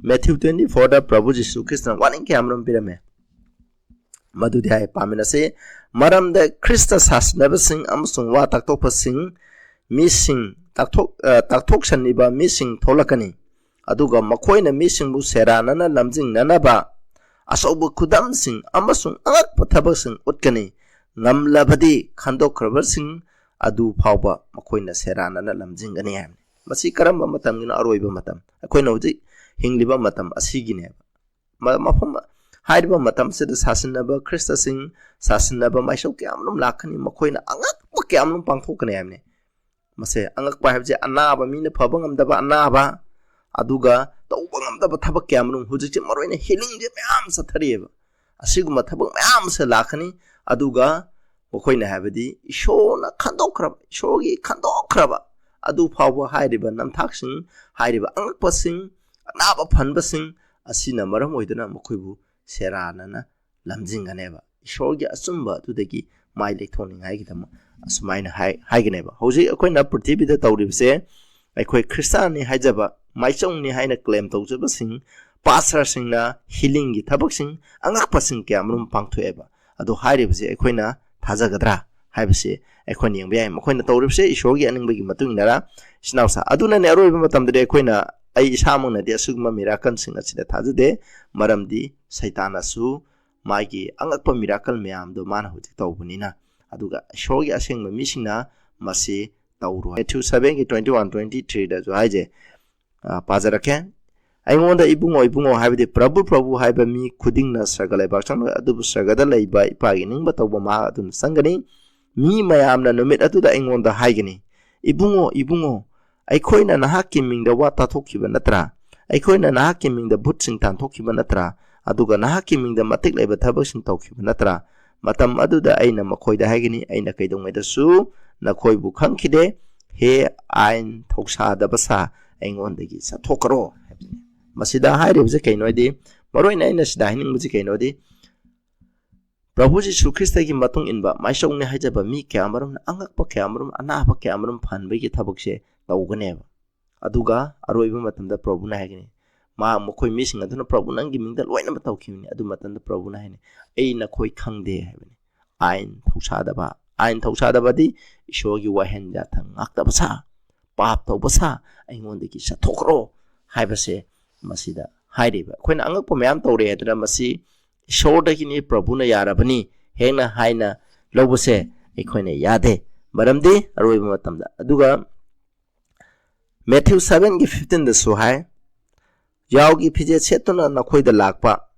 ꯃꯦꯊ꯭ꯌꯨ twenty fourꯗ ꯄ꯭ꯔꯚꯨ ꯖꯤꯁꯨ ꯈ꯭ꯔꯤꯁꯇꯅ ꯋꯥꯔꯅꯤꯡ ꯀꯌꯥ ꯑꯃꯔꯣꯝ ꯄꯤꯔꯝꯃꯦ꯫ ꯃꯗꯨꯗꯤ ꯍꯥꯏ, ꯄꯥꯃꯤꯟꯅꯁꯤ, "ꯃꯔꯝꯗ ꯈ꯭ꯔꯤꯁꯇ ꯁꯥꯁꯤꯟꯅꯕꯁꯤꯡ ꯑꯃꯁꯨꯡ ꯋꯥ ꯇꯥꯛꯊꯣꯛꯄꯁꯤꯡ, ꯃꯤꯁꯤꯡ ꯇꯥꯛꯊꯣꯛ-, ꯑ, ꯇꯥꯛꯊꯣꯛꯁꯟꯂꯤꯕ ꯃꯤꯁꯤꯡ ꯊꯣꯛꯂꯛꯀꯅꯤ꯫ ꯑꯗꯨꯒ ꯃꯈꯣꯏꯅ ꯃꯤꯁꯤꯡꯕꯨ ꯁꯦꯔꯥꯟꯅꯅ ꯂꯝꯖꯤꯡꯅꯅꯕ ꯑꯆꯧꯕ ꯈꯨꯗꯝꯁꯤꯡ ꯑꯃꯁꯨꯡ ꯑꯉꯛꯄ ꯊꯕꯛꯁꯤꯡ ꯎꯠꯀꯅꯤ꯫ ꯉꯝꯂꯕꯗꯤ ꯈꯟꯗꯣꯛꯈ꯭ꯔꯕꯁꯤꯡ ꯑꯗꯨ ꯐꯥꯎꯕ ꯃꯈꯣꯏꯅ ꯁꯦꯔꯥꯟꯅꯅ ꯂꯝꯖꯤꯡꯒꯅꯤ" ꯍꯥꯏꯕꯅꯤ꯫ ꯃꯁꯤ ꯀꯔꯝꯕ ꯃꯇꯝꯒꯤꯅꯣ? ꯑꯔꯣꯏꯕ ꯃꯇꯝ, ꯑꯩꯈꯣꯏꯅ ꯍꯧꯖꯤꯛ ꯍꯤꯡꯂꯤꯕ ꯃꯇꯝ ꯑꯁꯤꯒꯤꯅꯦꯕ꯫ ꯃ-, ꯃꯐꯝ, ꯍꯥꯏꯔꯤꯕ ꯃꯇꯝꯁꯤꯗ ꯁꯥꯁꯤꯟꯅꯕ ꯈ꯭ꯔꯤꯁꯇꯁꯤꯡ, ꯁꯥꯁꯤꯟꯅꯕ ꯃꯥꯏꯁꯧ ꯀꯌꯥ ꯑꯃꯔꯣꯝ ꯂꯥꯛꯀꯅꯤ, ꯃꯈꯣꯏꯅ ꯑꯉꯛꯄ ꯀꯌꯥ ꯑꯃꯔꯣꯝ ꯄꯥꯡꯊꯣꯛꯀꯅꯤ ꯍꯥꯏꯕꯅꯤ꯫ ꯃꯁꯦ ꯑꯉꯛꯄ ꯍꯥꯏꯕꯁꯦ ꯑꯅꯥꯕ, ꯃꯤꯅ ꯐꯕ ꯉꯝꯗꯕ ꯑꯅꯥꯕ, ꯑꯗꯨꯒ ꯇꯧꯕ ꯉꯝꯗꯕ ꯊꯕꯛ ꯀꯌꯥ ꯑꯃꯔꯣꯝ, ꯍꯧꯖꯤꯛꯁꯦ ꯃꯔꯨꯑꯣꯏꯅ ꯍꯤꯂꯤꯡꯁꯦ ꯃꯌꯥꯝ ꯆꯠꯊꯔꯤꯑꯕ꯫ ꯑꯁꯤꯒꯨꯝꯕ ꯊꯕꯛ ꯃꯌꯥꯝ ꯑꯃꯁꯦ ꯂꯥꯛꯀꯅꯤ, ꯑꯗꯨꯒ ꯃꯈꯣꯏꯅ ꯍꯥꯏꯕꯗꯤ ꯏꯁꯣꯔꯅ ꯈꯟꯗꯣꯛꯈ꯭ꯔꯕ, ꯏꯁꯣꯔꯒꯤ ꯈꯟꯗꯣꯛꯈ꯭ꯔꯕ ꯑꯗꯨ ꯐꯥꯎꯕ ꯍꯥꯏꯔꯤꯕ ꯅꯝꯊꯥꯛꯁꯤꯡ, ꯍꯥꯏꯔꯤꯕ ꯑꯉꯛꯄꯁꯤꯡ, ꯑꯅꯥꯕ ꯐꯍꯟꯕꯁꯤꯡ ꯑꯁꯤꯅ ꯃꯔꯝ ꯑꯣꯏꯗꯨꯅ ꯃꯈꯣꯏꯕꯨ ꯁꯦꯔꯥꯟꯅꯅ ꯂꯝꯖꯤꯡꯒꯅꯦꯕ꯫ ꯏꯁꯣꯔꯒꯤ ꯑꯆꯨꯝꯕ ꯑꯗꯨꯗꯒꯤ ꯃꯥꯏ ꯂꯩꯊꯣꯛꯅꯤꯡꯉꯥꯏꯒꯤꯗꯃꯛ ꯑꯁꯨꯃꯥꯏꯅ ꯍꯥꯏ-, ꯍꯥꯏꯒꯅꯦꯕ꯫ ꯍꯧꯖꯤꯛ ꯑꯩꯈꯣꯏꯅ ꯄ꯭ꯔꯤꯊꯤꯕꯤꯗ ꯇꯧꯔꯤꯕꯁꯦ, ꯑꯩꯈꯣꯏ ꯈ꯭ꯔꯤꯁꯇꯥꯟꯅꯤ ꯍꯥꯏꯖꯕ, ꯃꯥꯏꯆꯧꯅꯤ ꯍꯥꯏꯅ ꯀ꯭ꯂꯦꯝ ꯇꯧꯖꯕꯁꯤꯡ, ꯄꯥꯁꯇꯔꯁꯤꯡꯅ ꯍꯤꯂꯤꯡꯒꯤ ꯊꯕꯛꯁꯤꯡ, ꯑꯉꯛꯄꯁꯤꯡ ꯀꯌꯥ ꯑꯃꯔꯣꯝ ꯄꯥꯡꯊꯣꯛꯑꯦꯕ꯫ ꯑꯗꯣ ꯍꯥꯏꯔꯤꯕꯁꯦ ꯑꯩꯈꯣꯏꯅ ꯊꯥꯖꯒꯗ꯭ꯔꯥ ꯍꯥꯏꯕꯁꯦ ꯑꯩꯈꯣꯏꯅ ꯌꯦꯡꯕ ꯌꯥꯏ꯫ ꯃꯈꯣꯏꯅ ꯇꯧꯔꯤꯕꯁꯦ ꯏꯁꯣꯔꯒꯤ ꯑꯅꯤꯡꯕꯒꯤ ꯃꯇꯨꯡ ꯏꯟꯅꯔ, ꯏꯆꯤꯟ ꯏꯅꯥꯎꯁꯥ? ꯑꯗꯨꯅꯅꯦ, ꯑꯔꯣꯏꯕ ꯃꯇꯝꯗꯗꯤ ꯑꯩꯈꯣꯏꯅ ꯑꯩ ꯏꯁꯥꯃꯛꯅꯗꯤ ꯑꯁꯤꯒꯨꯝꯕ ꯃꯤꯔꯥꯀꯜꯁꯤꯡ ꯑꯁꯤꯗ ꯊꯥꯖꯗꯦ꯫ ꯃꯔꯝꯗꯤ ꯁꯩꯇꯥꯟꯅꯁꯨ ꯃꯥꯒꯤ ꯑꯉꯛꯄ ꯃꯤꯔꯥꯀꯜ ꯃꯌꯥꯝꯗꯣ ꯃꯥꯅ ꯍꯧꯖꯤꯛ ꯇꯧꯕꯅꯤꯅ꯫ ꯑꯗꯨꯒ ꯏꯁꯣꯔꯒꯤ ꯑꯁꯦꯡꯕ ꯃꯤꯁꯤꯡꯅ ꯃꯁꯤ ꯇꯧꯔꯣꯏ꯫ Matthew seven ꯒꯤ twenty one, twenty three ꯗꯁꯨ ꯍꯥꯏꯁꯦ, ꯑ, ꯄꯥꯖꯔꯛꯀꯦ꯫ "ꯑꯩꯉꯣꯟꯗ ꯏꯕꯨꯡꯉꯣ, ꯏꯕꯨꯡꯉꯣ ꯍꯥꯏꯕꯗꯤ ꯄ꯭ꯔꯚꯨ, ꯄ꯭ꯔꯚꯨ ꯍꯥꯏꯕ ꯃꯤ ꯈꯨꯗꯤꯡꯅ ꯁꯔꯒ ꯂꯩꯕꯥꯛ ꯆꯪꯂꯣꯏ, ꯑꯗꯨꯕꯨ ꯁꯔꯒꯗ ꯂꯩꯕ ꯏꯄꯥꯒꯤ ꯅꯤꯡꯕ ꯇꯧꯕ ꯃꯍꯥꯛ ꯑꯗꯨꯅ ꯆꯪꯒꯅꯤ꯫ ꯃꯤ ꯃꯌꯥꯝꯅ ꯅꯨꯃꯤꯠ ꯑꯗꯨꯗ ꯑꯩꯉꯣꯟꯗ ꯍꯥꯏꯒꯅꯤ, 'ꯏꯕꯨꯡꯉꯣ, ꯏꯕꯨꯡꯉꯣ, ꯑꯩꯈꯣꯏꯅ ꯅꯍꯥꯛꯀꯤ ꯃꯤꯡꯗ ꯋꯥ ꯇꯥꯊꯣꯛꯈꯤꯕ ꯅꯠꯇ꯭ꯔꯥ? ꯑꯩꯈꯣꯏꯅ ꯅꯍꯥꯛꯀꯤ ꯃꯤꯡꯗ ꯚꯨꯠꯁꯤꯡ ꯇꯥꯟꯊꯣꯛꯈꯤꯕ ꯅꯠꯇ꯭ꯔꯥ? ꯑꯗꯨꯒ ꯅꯍꯥꯛꯀꯤ ꯃꯤꯡꯗ ꯃꯇꯤꯛ ꯂꯩꯕ ꯊꯕꯛꯁꯤꯡ ꯇꯧꯈꯤꯕ ꯅꯠꯇ꯭ꯔꯥ?' ꯃꯇꯝ ꯑꯗꯨꯗ ꯑꯩꯅ ꯃꯈꯣꯏꯗ ꯍꯥꯏꯒꯅꯤ, 'ꯑꯩꯅ ꯀꯩꯗꯧꯉꯩꯗꯁꯨ ꯅꯈꯣꯏꯕꯨ ꯈꯪꯈꯤꯗꯦ꯫ ꯍꯦ ꯑꯥꯏꯟ ꯊꯧꯁꯥꯗꯕ ꯁꯥ, ꯑꯩꯉꯣꯟꯗꯒꯤ ꯆꯠꯊꯣꯛꯈ꯭ꯔꯣ,' ꯍꯥꯏꯕꯅꯤ꯫ ꯃꯁꯤꯗ ꯍꯥꯏꯔꯤꯕꯁꯦ ꯀꯩꯅꯣꯗꯤ, ꯃꯔꯨꯑꯣꯏꯅ ꯑꯩꯅ ꯁꯤꯗ ꯍꯥꯏꯅꯤꯡꯕꯁꯤ ꯀꯩꯅꯣꯗꯤ, ꯄ꯭ꯔꯚꯨ ꯖꯤꯁꯨ ꯈ꯭ꯔꯤꯁꯇꯒꯤ ꯃꯇꯨꯡ ꯏꯟꯕ ꯃꯥꯏꯁꯧꯅꯤ ꯍꯥꯏꯖꯕ ꯃꯤ ꯀꯌꯥ ꯑꯃꯔꯣꯝꯅ ꯑꯉꯛꯄ ꯀꯌꯥ ꯑꯃꯔꯣꯝ, ꯑꯅꯥꯕ ꯀꯌꯥ ꯑꯃꯔꯣꯝ ꯐꯍꯟꯕꯒꯤ ꯊꯕꯛꯁꯦ ꯇꯧꯒꯅꯦꯕ꯫ ꯑꯗꯨꯒ ꯑꯔꯣꯏꯕ ꯃꯇꯝꯗ ꯄ꯭ꯔꯚꯨꯅ ꯍꯥꯏꯒꯅꯤ, ꯃꯥ, ꯃꯈꯣꯏ ꯃꯤꯁꯤꯡ ꯑꯗꯨꯅ ꯄ꯭ꯔꯚꯨ ꯅꯪꯒꯤ ꯃꯤꯡꯗ ꯂꯣꯏꯅꯃꯛ ꯇꯧꯈꯤꯕꯅꯤ꯫ ꯑꯗꯨ ꯃꯇꯝꯗ ꯄ꯭ꯔꯚꯨꯅ ꯍꯥꯏꯅꯤ, "ꯑꯩ ꯅꯈꯣꯏ ꯈꯪꯗꯦ" ꯍꯥꯏꯕꯅꯤ꯫ ꯑꯥꯏꯟ ꯊꯧꯁꯥꯗꯕ, ꯑꯥꯏꯟ ꯊꯧꯁꯥꯗꯕꯗꯤ ꯏꯁꯣꯔꯒꯤ ꯋꯥꯍꯦꯟ ꯌꯥꯊꯪ ꯉꯥꯛꯇꯕ ꯁꯥ, ꯄꯥꯞ ꯇꯧꯕ ꯁꯥ, ꯑꯩꯉꯣꯟꯗꯒꯤ ꯆꯠꯊꯣꯛꯈ꯭ꯔꯣ ꯍꯥꯏꯕꯁꯦ ꯃꯁꯤꯗ ꯍꯥꯏꯔꯤꯕ꯫ ꯑꯩꯈꯣꯏꯅ ꯑꯉꯛꯄ ꯃꯌꯥꯝ ꯇꯧꯔꯦ ꯍꯥꯏꯗꯅ ꯃꯁꯤ ꯏꯁꯣꯔꯗꯒꯤꯅꯤ, ꯄ꯭ꯔꯚꯨꯅ ꯌꯥꯔꯕꯅꯤ ꯍꯦꯟꯅ ꯍꯥꯏꯅ ꯂꯧꯕꯁꯦ ꯑꯩꯈꯣꯏꯅ ꯌꯥꯗꯦ꯫ ꯃꯔꯝꯗꯤ ꯑꯔꯣꯏꯕ ꯃꯇꯝꯗ, ꯑꯗꯨꯒ Matthew seven ꯒꯤ fifteen ꯗꯁꯨ ꯍꯥꯏ, "ꯌꯥꯎꯒꯤ ꯐꯤꯖꯦꯠ ꯁꯦꯠꯇꯨꯅ ꯅꯈꯣꯏꯗ ꯂꯥꯛꯄ,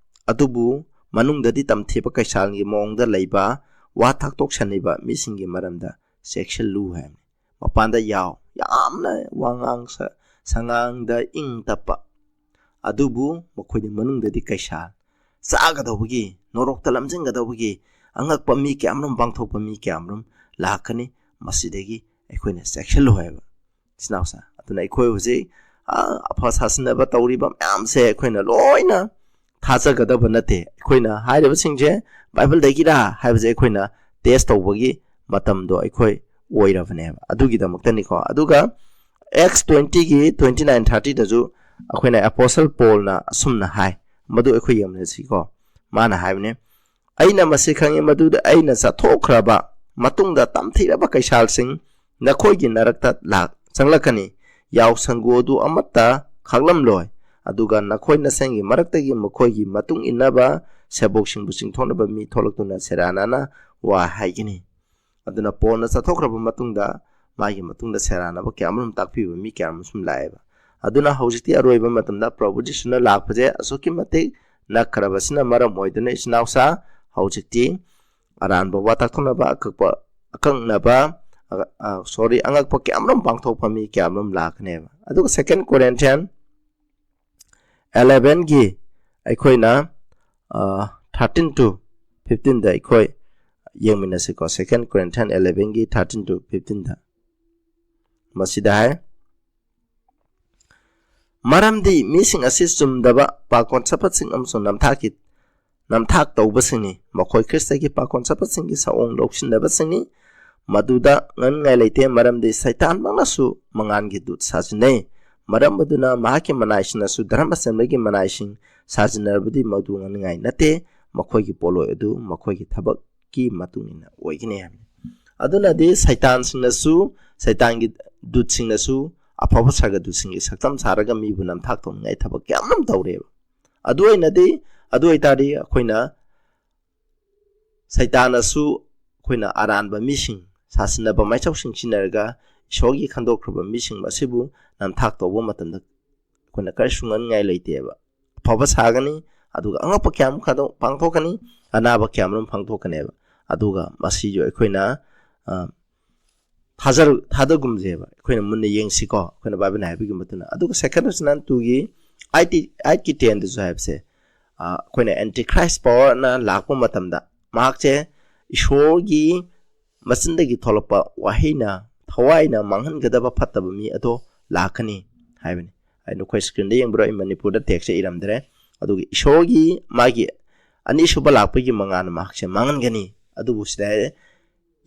ꯑꯗꯨꯕꯨ ꯃꯅꯨꯡꯗꯗꯤ ꯇꯝꯊꯤꯕ ꯀꯩꯁꯥꯜꯒꯤ ꯃꯑꯣꯡꯗ ꯂꯩꯕ, ꯋꯥ ꯊꯥꯛꯇꯣꯛ ꯁꯟꯅꯤꯕ ꯃꯤꯁꯤꯡꯒꯤ ꯃꯔꯝꯗ ꯆꯦꯛꯁꯤꯜꯂꯨ" ꯍꯥꯏꯕꯅꯤ꯫ ꯃꯄꯥꯟꯗ ꯌꯥꯎ, ꯌꯥꯝꯅ ꯋꯥꯉꯥꯡ ꯁ-, ꯁꯉꯥꯡꯗ ꯏꯪ ꯇꯞꯄ, ꯑꯗꯨꯕꯨ ꯃꯈꯣꯏꯗꯤ ꯃꯅꯨꯡꯗꯗꯤ ꯀꯩꯁꯥꯜ, ꯆꯥꯒꯗꯧꯕꯒꯤ, ꯅꯣꯔꯣꯛꯇ ꯂꯝꯖꯤꯡꯒꯗꯧꯕꯒꯤ ꯑꯉꯛꯄ ꯃꯤ ꯀꯌꯥꯃꯔꯨꯝ, ꯄꯥꯡꯊꯣꯛꯄ ꯃꯤ ꯀꯌꯥꯃꯔꯨꯝ ꯂꯥꯛꯀꯅꯤ꯫ ꯃꯁꯤꯗꯒꯤ ꯑꯩꯈꯣꯏꯅ ꯆꯦꯛꯁꯤꯜꯂꯨ ꯍꯥꯏꯕ꯫ ꯏꯆꯤꯟ ꯏꯅꯥꯎꯁꯦ, ꯑꯗꯨꯅ ꯑꯩꯈꯣꯏ ꯍꯧꯖꯤꯛ, ꯑ, ꯑꯐ ꯁꯥꯖꯤꯟꯅꯕ ꯇꯧꯔꯤꯕ ꯃꯌꯥꯝꯁꯦ ꯑꯩꯈꯣꯏꯅ ꯂꯣꯏꯅ ꯊꯥꯖꯒꯗꯕ ꯅꯠꯇꯦ꯫ ꯑꯩꯈꯣꯏꯅ ꯍꯥꯏꯔꯤꯕꯁꯤꯡꯁꯦ ꯕꯥꯏꯕꯜꯗꯒꯤꯔꯥ ꯍꯥꯏꯕꯁꯦ ꯑꯩꯈꯣꯏꯅ ꯇꯦꯁ ꯇꯧꯕꯒꯤ ꯃꯇꯝꯗꯣ ꯑꯩꯈꯣꯏ ꯑꯣꯏꯔꯕꯅꯦꯕ꯫ ꯑꯗꯨꯒꯤꯗꯃꯛꯇꯅꯤꯀꯣ꯫ ꯑꯗꯨꯒ Acts twenty ꯒꯤ twenty nine, thirty ꯗꯁꯨ ꯑꯩꯈꯣꯏꯅ ꯑꯦꯄꯣꯁꯜ ꯄꯣꯜꯅ ꯑꯁꯨꯝꯅ ꯍꯥꯏ, ꯃꯗꯨ ꯑꯩꯈꯣꯏ ꯌꯦꯡꯃꯤꯟꯅꯁꯤꯀꯣ꯫ ꯃꯥꯅ ꯍꯥꯏꯕꯅꯦ, "ꯑꯩꯅ ꯃꯁꯤ ꯈꯪꯉꯤ, ꯃꯗꯨꯗ ꯑꯩꯅ ꯆꯠꯊꯣꯛꯈ꯭ꯔꯕ ꯃꯇꯨꯡꯗ ꯇꯝꯊꯤꯔꯕ ꯀꯩꯁꯥꯜꯁꯤꯡ ꯅꯈꯣꯏꯒꯤ ꯅꯔꯛꯇ ꯂꯥꯛ-, ꯆꯪꯂꯛꯀꯅꯤ꯫ ꯌꯥꯎ ꯁꯪꯒꯨ ꯑꯗꯨ ꯑꯃꯠꯇ ꯈꯥꯛꯂꯝꯂꯣꯏ꯫ ꯑꯗꯨꯒ ꯅꯈꯣꯏ ꯅꯁꯦꯟꯒꯤ ꯃꯔꯛꯇꯒꯤ ꯃꯈꯣꯏꯒꯤ ꯃꯇꯨꯡ ꯏꯟꯅꯕ ꯁꯦꯕꯣꯛꯁꯤꯡꯕꯨ ꯆꯤꯡꯊꯣꯛꯅꯕ ꯃꯤ ꯊꯣꯛꯂꯛꯇꯨꯅ ꯁꯦꯔꯥꯟꯅꯅ ꯋꯥ ꯍꯥꯏꯒꯅꯤ꯫ ꯑꯗꯨꯅ ꯄꯣꯜꯅ ꯆꯠꯊꯣꯛꯈ꯭ꯔꯕ ꯃꯇꯨꯡꯗ ꯃꯥꯒꯤ ꯃꯇꯨꯡꯗ ꯁꯦꯔꯥꯟꯅꯕ ꯀꯌꯥ ꯑꯃꯔꯣꯝ ꯇꯥꯛꯄꯤꯕ ꯃꯤ ꯀꯌꯥ ꯑꯃꯁꯨ ꯂꯥꯛꯑꯦꯕ꯫ ꯑꯗꯨꯅ ꯍꯧꯖꯤꯛꯇꯤ ꯑꯔꯣꯏꯕ ꯃꯇꯝꯗ ꯄ꯭ꯔꯚꯨ ꯖꯤꯁꯨꯅ ꯂꯥꯛꯄꯁꯦ ꯑꯁꯨꯛꯀꯤ ꯃꯇꯤꯛ ꯅꯛꯈ꯭ꯔꯕꯁꯤꯅ ꯃꯔꯝ ꯑꯣꯏꯗꯨꯅ ꯏꯆꯤꯟ ꯏꯅꯥꯎꯁꯥ ꯍꯧꯖꯤꯛꯇꯤ ꯑꯔꯥꯟꯕ ꯋꯥ ꯇꯥꯛꯊꯣꯛꯅꯕ, ꯑꯀꯛꯄ, ꯑꯀꯛꯅꯕ, ꯑ, ꯑ, sorry, ꯑꯉꯛꯄ ꯀꯌꯥ ꯑꯃꯔꯣꯝ ꯄꯥꯡꯊꯣꯛꯄ ꯃꯤ ꯀꯌꯥ ꯑꯃꯔꯣꯝ ꯂꯥꯛꯀꯅꯦꯕ꯫ ꯑꯗꯨꯒ Second Corinthian elevenꯒꯤ ꯑꯩꯈꯣꯏꯅ, ꯑ, thirteen to fifteenꯗ ꯑꯩꯈꯣꯏ ꯌꯦꯡꯃꯤꯟꯅꯁꯤꯀꯣ꯫ Second Corinthian elevenꯒꯤ thirteen to fifteenꯗ ꯃꯁꯤꯗ ꯍꯥꯏ, "ꯃꯔꯝꯗꯤ ꯃꯤꯁꯤꯡ ꯑꯁꯤ ꯆꯨꯝꯗꯕ ꯄꯥꯈꯣꯟ ꯆꯠꯄꯁꯤꯡ ꯑꯃꯁꯨꯡ ꯅꯝꯊꯥꯛꯀꯤ, ꯅꯝꯊꯥꯛ ꯇꯧꯕꯁꯤꯡꯅꯤ꯫ ꯃꯈꯣꯏ ꯈ꯭ꯔꯤꯁꯇꯒꯤ ꯄꯥꯈꯣꯟ ꯆꯠꯄꯁꯤꯡꯒꯤ ꯁꯑꯣꯡ ꯂꯧꯁꯤꯟꯅꯕꯁꯤꯡꯅꯤ꯫ ꯃꯗꯨꯗ ꯉꯥꯡꯅꯤꯡꯉꯥꯏ ꯂꯩꯇꯦ, ꯃꯔꯝꯗꯤ ꯁꯩꯇꯥꯟꯃꯛꯅꯁꯨ ꯃꯉꯥꯜꯒꯤ ꯗꯨꯠ ꯁꯥꯖꯤꯟꯅꯩ꯫ ꯃꯔꯝ ꯑꯗꯨꯅ ꯃꯍꯥꯛꯀꯤ ꯃꯅꯥꯏꯁꯤꯡꯅꯁꯨ ꯙꯔꯃ ꯆꯦꯟꯕꯒꯤ ꯃꯅꯥꯏꯁꯤꯡ ꯁꯥꯖꯤꯟꯅꯔꯕꯗꯤ ꯃꯗꯨ ꯉꯥꯡꯅꯤꯡꯉꯥꯏ ꯅꯠꯇꯦ, ꯃꯈꯣꯏꯒꯤ ꯄꯣꯠꯂꯣꯏ ꯑꯗꯨ ꯃꯈꯣꯏꯒꯤ ꯊꯕꯛꯀꯤ ꯃꯇꯨꯡ ꯏꯟꯅ ꯑꯣꯏꯒꯅꯤ" ꯍꯥꯏꯕꯅꯤ꯫ ꯑꯗꯨꯅꯗꯤ ꯁꯩꯇꯥꯟꯁꯤꯡꯅꯁꯨ, ꯁꯩꯇꯥꯟꯒꯤ ꯗꯨꯠꯁꯤꯡꯅꯁꯨ ꯑꯐꯕ ꯁꯥꯔꯒ ꯗꯨꯠꯁꯤꯡꯒꯤ ꯁꯛꯇꯝ ꯁꯥꯔꯒ ꯃꯤꯕꯨ ꯅꯝꯊꯥꯛ ꯇꯧꯅꯤꯡꯉꯥꯏ ꯊꯕꯛ ꯀꯌꯥ ꯑꯃ ꯇꯧꯔꯦꯕ꯫ ꯑꯗꯨ ꯑꯣꯏꯅꯗꯤ, ꯑꯗꯨ ꯑꯣꯏꯇꯥꯔꯗꯤ ꯑꯩꯈꯣꯏꯅ ꯁꯩꯇꯥꯟꯅꯁꯨ ꯑꯩꯈꯣꯏꯅ ꯑꯔꯥꯟꯕ ꯃꯤꯁꯤꯡ, ꯁꯥꯁꯤꯟꯅꯕ ꯃꯥꯏꯆꯧꯁꯤꯡ ꯁꯤꯖꯤꯟꯅꯔꯒ ꯏꯁꯣꯔꯒꯤ ꯈꯟꯗꯣꯛꯈ꯭ꯔꯕ ꯃꯤꯁꯤꯡ ꯑꯁꯤꯕꯨ ꯅꯝꯊꯥꯛ ꯇꯧꯕ ꯃꯇꯝꯗ ꯑꯩꯈꯣꯏꯅ ꯀꯔꯤꯁꯨ ꯉꯥꯡꯅꯤꯡꯉꯥꯏ ꯂꯩꯇꯦꯕ꯫ ꯑꯐꯕ ꯁꯥꯒꯅꯤ, ꯑꯗꯨꯒ ꯑꯉꯛꯄ ꯀꯌꯥ ꯑꯃ ꯈꯟꯗꯣꯛ-, ꯄꯥꯡꯊꯣꯛꯀꯅꯤ, ꯑꯅꯥꯕ ꯀꯌꯥ ꯑꯃꯔꯣꯝ ꯄꯥꯡꯊꯣꯛꯀꯅꯦꯕ꯫ ꯑꯗꯨꯒ ꯃꯁꯤꯁꯨ ꯑꯩꯈꯣꯏꯅ, ꯑ, ꯊꯥꯖꯔ-, ꯊꯥꯗꯒꯨꯝꯁꯦꯕ꯫ ꯑꯩꯈꯣꯏꯅ ꯃꯨꯟꯅ ꯌꯦꯡꯁꯤꯀꯣ, ꯑꯩꯈꯣꯏꯅ ꯕꯥꯏꯕꯜꯅ ꯍꯥꯏꯕꯒꯤ ꯃꯇꯨꯡ ꯏꯟꯅ꯫ ꯑꯗꯨꯒ Second Corinthian twoꯒꯤ eight, eightꯀꯤ tenꯗꯁꯨ ꯍꯥꯏꯕꯁꯦ, ꯑ, ꯑꯩꯈꯣꯏꯅ Antichrist powerꯅ ꯂꯥꯛꯄ ꯃꯇꯝꯗ ꯃꯍꯥꯛꯁꯦ ꯏꯁꯣꯔꯒꯤ ꯃꯆꯤꯟꯗꯒꯤ ꯊꯣꯛꯂꯛꯄ ꯋꯥꯍꯩꯅ ꯊꯋꯥꯏꯅ ꯃꯥꯡꯍꯟꯒꯗꯕ ꯐꯠꯇꯕ ꯃꯤ ꯑꯗꯣ ꯂꯥꯛꯀꯅꯤ ꯍꯥꯏꯕꯅꯤ꯫ ꯑꯩ ꯅꯈꯣꯏ screenꯗ ꯌꯦꯡꯕꯤꯔꯣ, ꯑꯩ ꯃꯅꯤꯄꯨꯔꯗ text ꯏꯔꯝꯗ꯭ꯔꯦ꯫ ꯑꯗꯨꯒ ꯏꯁꯣꯔꯒꯤ ꯃꯥꯒꯤ ꯑꯅꯤꯁꯨꯕ ꯂꯥꯛꯄꯒꯤ ꯃꯉꯥꯜꯅ ꯃꯍꯥꯛꯁꯦ ꯃꯥꯡꯍꯟꯒꯅꯤ꯫ ꯑꯗꯨꯕꯨ ꯁꯤꯗ ꯍꯥꯏꯔꯦ,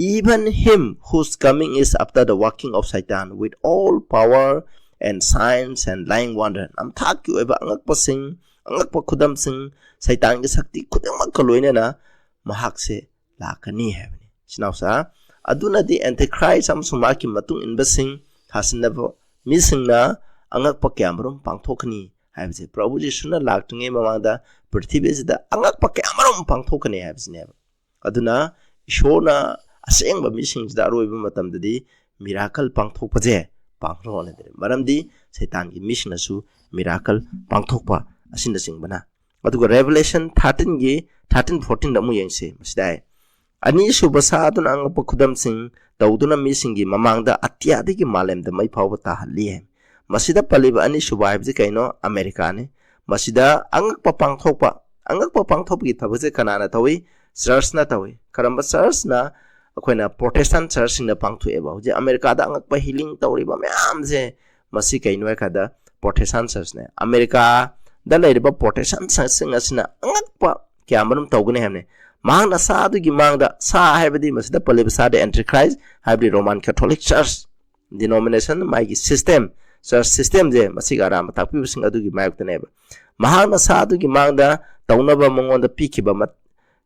"Even him whose coming is after the working of Satan with all power and signs and lying wonder." ꯅꯝꯊꯥꯛꯀꯤ ꯑꯣꯏꯕ ꯑꯉꯛꯄꯁꯤꯡ, ꯑꯉꯛꯄ ꯈꯨꯗꯝꯁꯤꯡ, ꯁꯩꯇꯥꯟꯒꯤ ꯁꯛꯇꯤ ꯈꯨꯗꯤꯡꯃꯛꯀ ꯂꯣꯏꯅꯅ ꯃꯍꯥꯛꯁꯦ ꯂꯥꯛꯀꯅꯤ ꯍꯥꯏꯕꯅꯤ꯫ ꯏꯆꯤꯟ ꯏꯅꯥꯎꯁꯥ, ꯑꯗꯨꯅꯗꯤ Antichrist ꯑꯃꯁꯨꯡ ꯃꯍꯥꯛꯀꯤ ꯃꯇꯨꯡ ꯏꯟꯕꯁꯤꯡ, ꯊꯥꯁꯤꯟꯅꯕ ꯃꯤꯁꯤꯡꯅ ꯑꯉꯛꯄ ꯀꯌꯥ ꯃꯔꯨꯝ ꯄꯥꯡꯊꯣꯛꯀꯅꯤ ꯍꯥꯏꯕꯁꯦ꯫ ꯄ꯭ꯔꯚꯨ ꯖꯤꯁꯨꯅ ꯂꯥꯛꯇ꯭ꯔꯤꯉꯩ ꯃꯃꯥꯡꯗ ꯄ꯭ꯔꯤꯊꯤꯕꯤ ꯑꯁꯤꯗ ꯑꯉꯛꯄ ꯀꯌꯥ ꯃꯔꯨꯝ ꯄꯥꯡꯊꯣꯛꯀꯅꯤ ꯍꯥꯏꯕꯁꯤꯅꯦꯕ꯫ ꯑꯗꯨꯅ ꯏꯁꯣꯔꯅ ꯑꯁꯦꯡꯕ ꯃꯤꯁꯤꯡꯁꯤꯗ ꯑꯔꯣꯏꯕ ꯃꯇꯝꯗꯗꯤ miracle ꯄꯥꯡꯊꯣꯛꯄꯁꯦ ꯄꯥꯡꯊꯣꯛꯍꯟꯅꯗ꯭ꯔꯦ꯫ ꯃꯔꯝꯗꯤ ꯁꯩꯇꯥꯟꯒꯤ ꯃꯤꯁꯤꯡꯅꯁꯨ miracle ꯄꯥꯡꯊꯣꯛꯄ ꯑꯁꯤꯅꯆꯤꯡꯕꯅ꯫ ꯑꯗꯨꯒ Revelation thirteen ꯒꯤ thirteen fourteen ꯗ ꯑꯃꯨꯛ ꯌꯦꯡꯁꯤ꯫ ꯃꯁꯤꯗ ꯍꯥꯏ, "ꯑꯅꯤꯁꯨꯕ ꯁꯥ ꯑꯗꯨꯅ ꯑꯉꯛꯄ ꯈꯨꯗꯝꯁꯤꯡ ꯇꯧꯗꯨꯅ ꯃꯤꯁꯤꯡꯒꯤ ꯃꯃꯥꯡꯗ ꯑꯇꯤꯌꯥꯗꯒꯤ ꯃꯥꯂꯦꯝꯗ ꯃꯩ ꯐꯥꯎꯕ ꯇꯥꯍꯜꯂꯤ" ꯍꯥꯏ꯫ ꯃꯁꯤꯗ ꯄꯜꯂꯤꯕ ꯑꯅꯤꯁꯨꯕ ꯍꯥꯏꯕꯁꯤ ꯀꯩꯅꯣ? ꯑꯃꯦꯔꯤꯀꯥꯅꯤ꯫ ꯃꯁꯤꯗ ꯑꯉꯛꯄ ꯄꯥꯡꯊꯣꯛꯄ, ꯑꯉꯛꯄ ꯄꯥꯡꯊꯣꯛꯄꯒꯤ ꯊꯕꯛꯁꯦ ꯀꯅꯥꯅ ꯇꯧꯏ? Church ꯅ ꯇꯧꯏ꯫ ꯀꯔꯝꯕ church ꯅ? ꯑꯩꯈꯣꯏꯅ Protestant church ꯁꯤꯡꯅ ꯄꯥꯡꯊꯣꯛꯑꯦꯕ꯫ ꯍꯧꯖꯤꯛ ꯑꯃꯦꯔꯤꯀꯥꯗ ꯑꯉꯛꯄ healing ꯇꯧꯔꯤꯕ ꯃꯌꯥꯝꯁꯦ, ꯃꯁꯤ ꯀꯩꯅꯣ ꯍꯥꯏ ꯀꯥꯟꯗ Protestant church ꯅꯦ꯫ ꯑꯃꯦꯔꯤꯀꯥꯗ ꯂꯩꯔꯤꯕ Protestant church ꯁꯤꯡ ꯑꯁꯤꯅ ꯑꯉꯛꯄ ꯀꯌꯥ ꯃꯔꯨꯝ ꯇꯧꯒꯅꯤ ꯍꯥꯏꯕꯅꯤ꯫ ꯃꯍꯥꯛꯅ ꯁꯥ ꯑꯗꯨꯒꯤ ꯃꯥꯡꯗ, ꯁꯥ ꯍꯥꯏꯕꯗꯤ ꯃꯁꯤꯗ ꯄꯜꯂꯤꯕ ꯁꯥꯗꯤ Antichrist, ꯍꯥꯏꯕꯗꯤ Roman Catholic Church denomination, ꯃꯥꯒꯤ system, church system ꯁꯦ, ꯃꯁꯤꯒ ꯑꯔꯥꯟꯕ ꯇꯥꯛꯄꯤꯕꯁꯤꯡ ꯑꯗꯨꯒꯤ ꯃꯥꯌꯣꯛꯇꯅꯦꯕ꯫ ꯃꯍꯥꯛꯅ ꯁꯥ ꯑꯗꯨꯒꯤ ꯃꯥꯡꯗ ꯇꯧꯅꯕ ꯃꯉꯣꯟꯗ ꯄꯤꯈꯤꯕ ꯃꯠ-,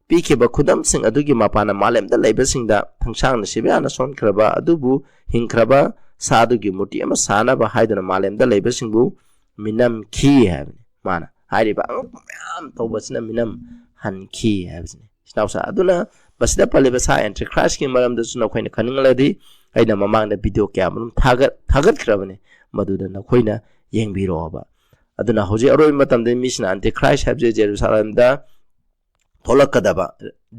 ꯄꯤꯈꯤꯕ ꯈꯨꯗꯝꯁꯤꯡ ꯑꯗꯨꯒꯤ ꯃꯄꯥꯟꯅ ꯃꯥꯂꯦꯝꯗ ꯂꯩꯕꯁꯤꯡꯗ ꯊꯪꯁꯥꯡꯅ ꯁꯤꯕ ꯌꯥꯅ ꯁꯣꯟꯈ꯭ꯔꯕ ꯑꯗꯨꯕꯨ ꯍꯤꯡꯈ꯭ꯔꯕ ꯁꯥ ꯑꯗꯨꯒꯤ ꯃꯨꯔꯇꯤ ꯑꯃ ꯁꯥꯅꯕ ꯍꯥꯏꯗꯨꯅ ꯃꯥꯂꯦꯝꯗ ꯂꯩꯕꯁꯤꯡꯕꯨ ꯃꯤꯅꯝꯈꯤ ꯍꯥꯏꯕꯅꯤ꯫ ꯃꯥꯅ ꯍꯥꯏꯔꯤꯕ ꯑꯉꯛꯄ ꯃꯌꯥꯝ ꯇꯧꯕꯁꯤꯅ ꯃꯤꯅꯝ ꯍꯟꯈꯤ ꯍꯥꯏꯕꯁꯤꯅꯤ꯫ ꯏꯆꯤꯟ ꯏꯅꯥꯎꯁꯥ ꯑꯗꯨꯅ ꯃꯁꯤꯗ ꯄꯜꯂꯤꯕ ꯁꯥ Antichrist ꯀꯤ ꯃꯔꯝꯗꯁꯨ ꯅꯈꯣꯏꯅ ꯈꯪꯅꯤꯡꯂꯗꯤ ꯑꯩꯅ ꯃꯃꯥꯡꯗ video ꯀꯌꯥ ꯃꯔꯨꯝ ꯊꯥꯒꯠ-, ꯊꯥꯒꯠꯈ꯭ꯔꯕꯅꯤ, ꯃꯗꯨꯗ ꯅꯈꯣꯏꯅ ꯌꯦꯡꯕꯤꯔꯣꯕ꯫ ꯑꯗꯨꯅ ꯍꯧꯖꯤꯛ ꯑꯔꯣꯏꯕ ꯃꯇꯝꯗ ꯃꯤꯁꯤꯅ Antichrist ꯍꯥꯏꯕꯁꯦ ꯖꯦꯔꯨꯁꯥꯂꯦꯝꯗ ꯊꯣꯛꯂꯛꯀꯗꯕ,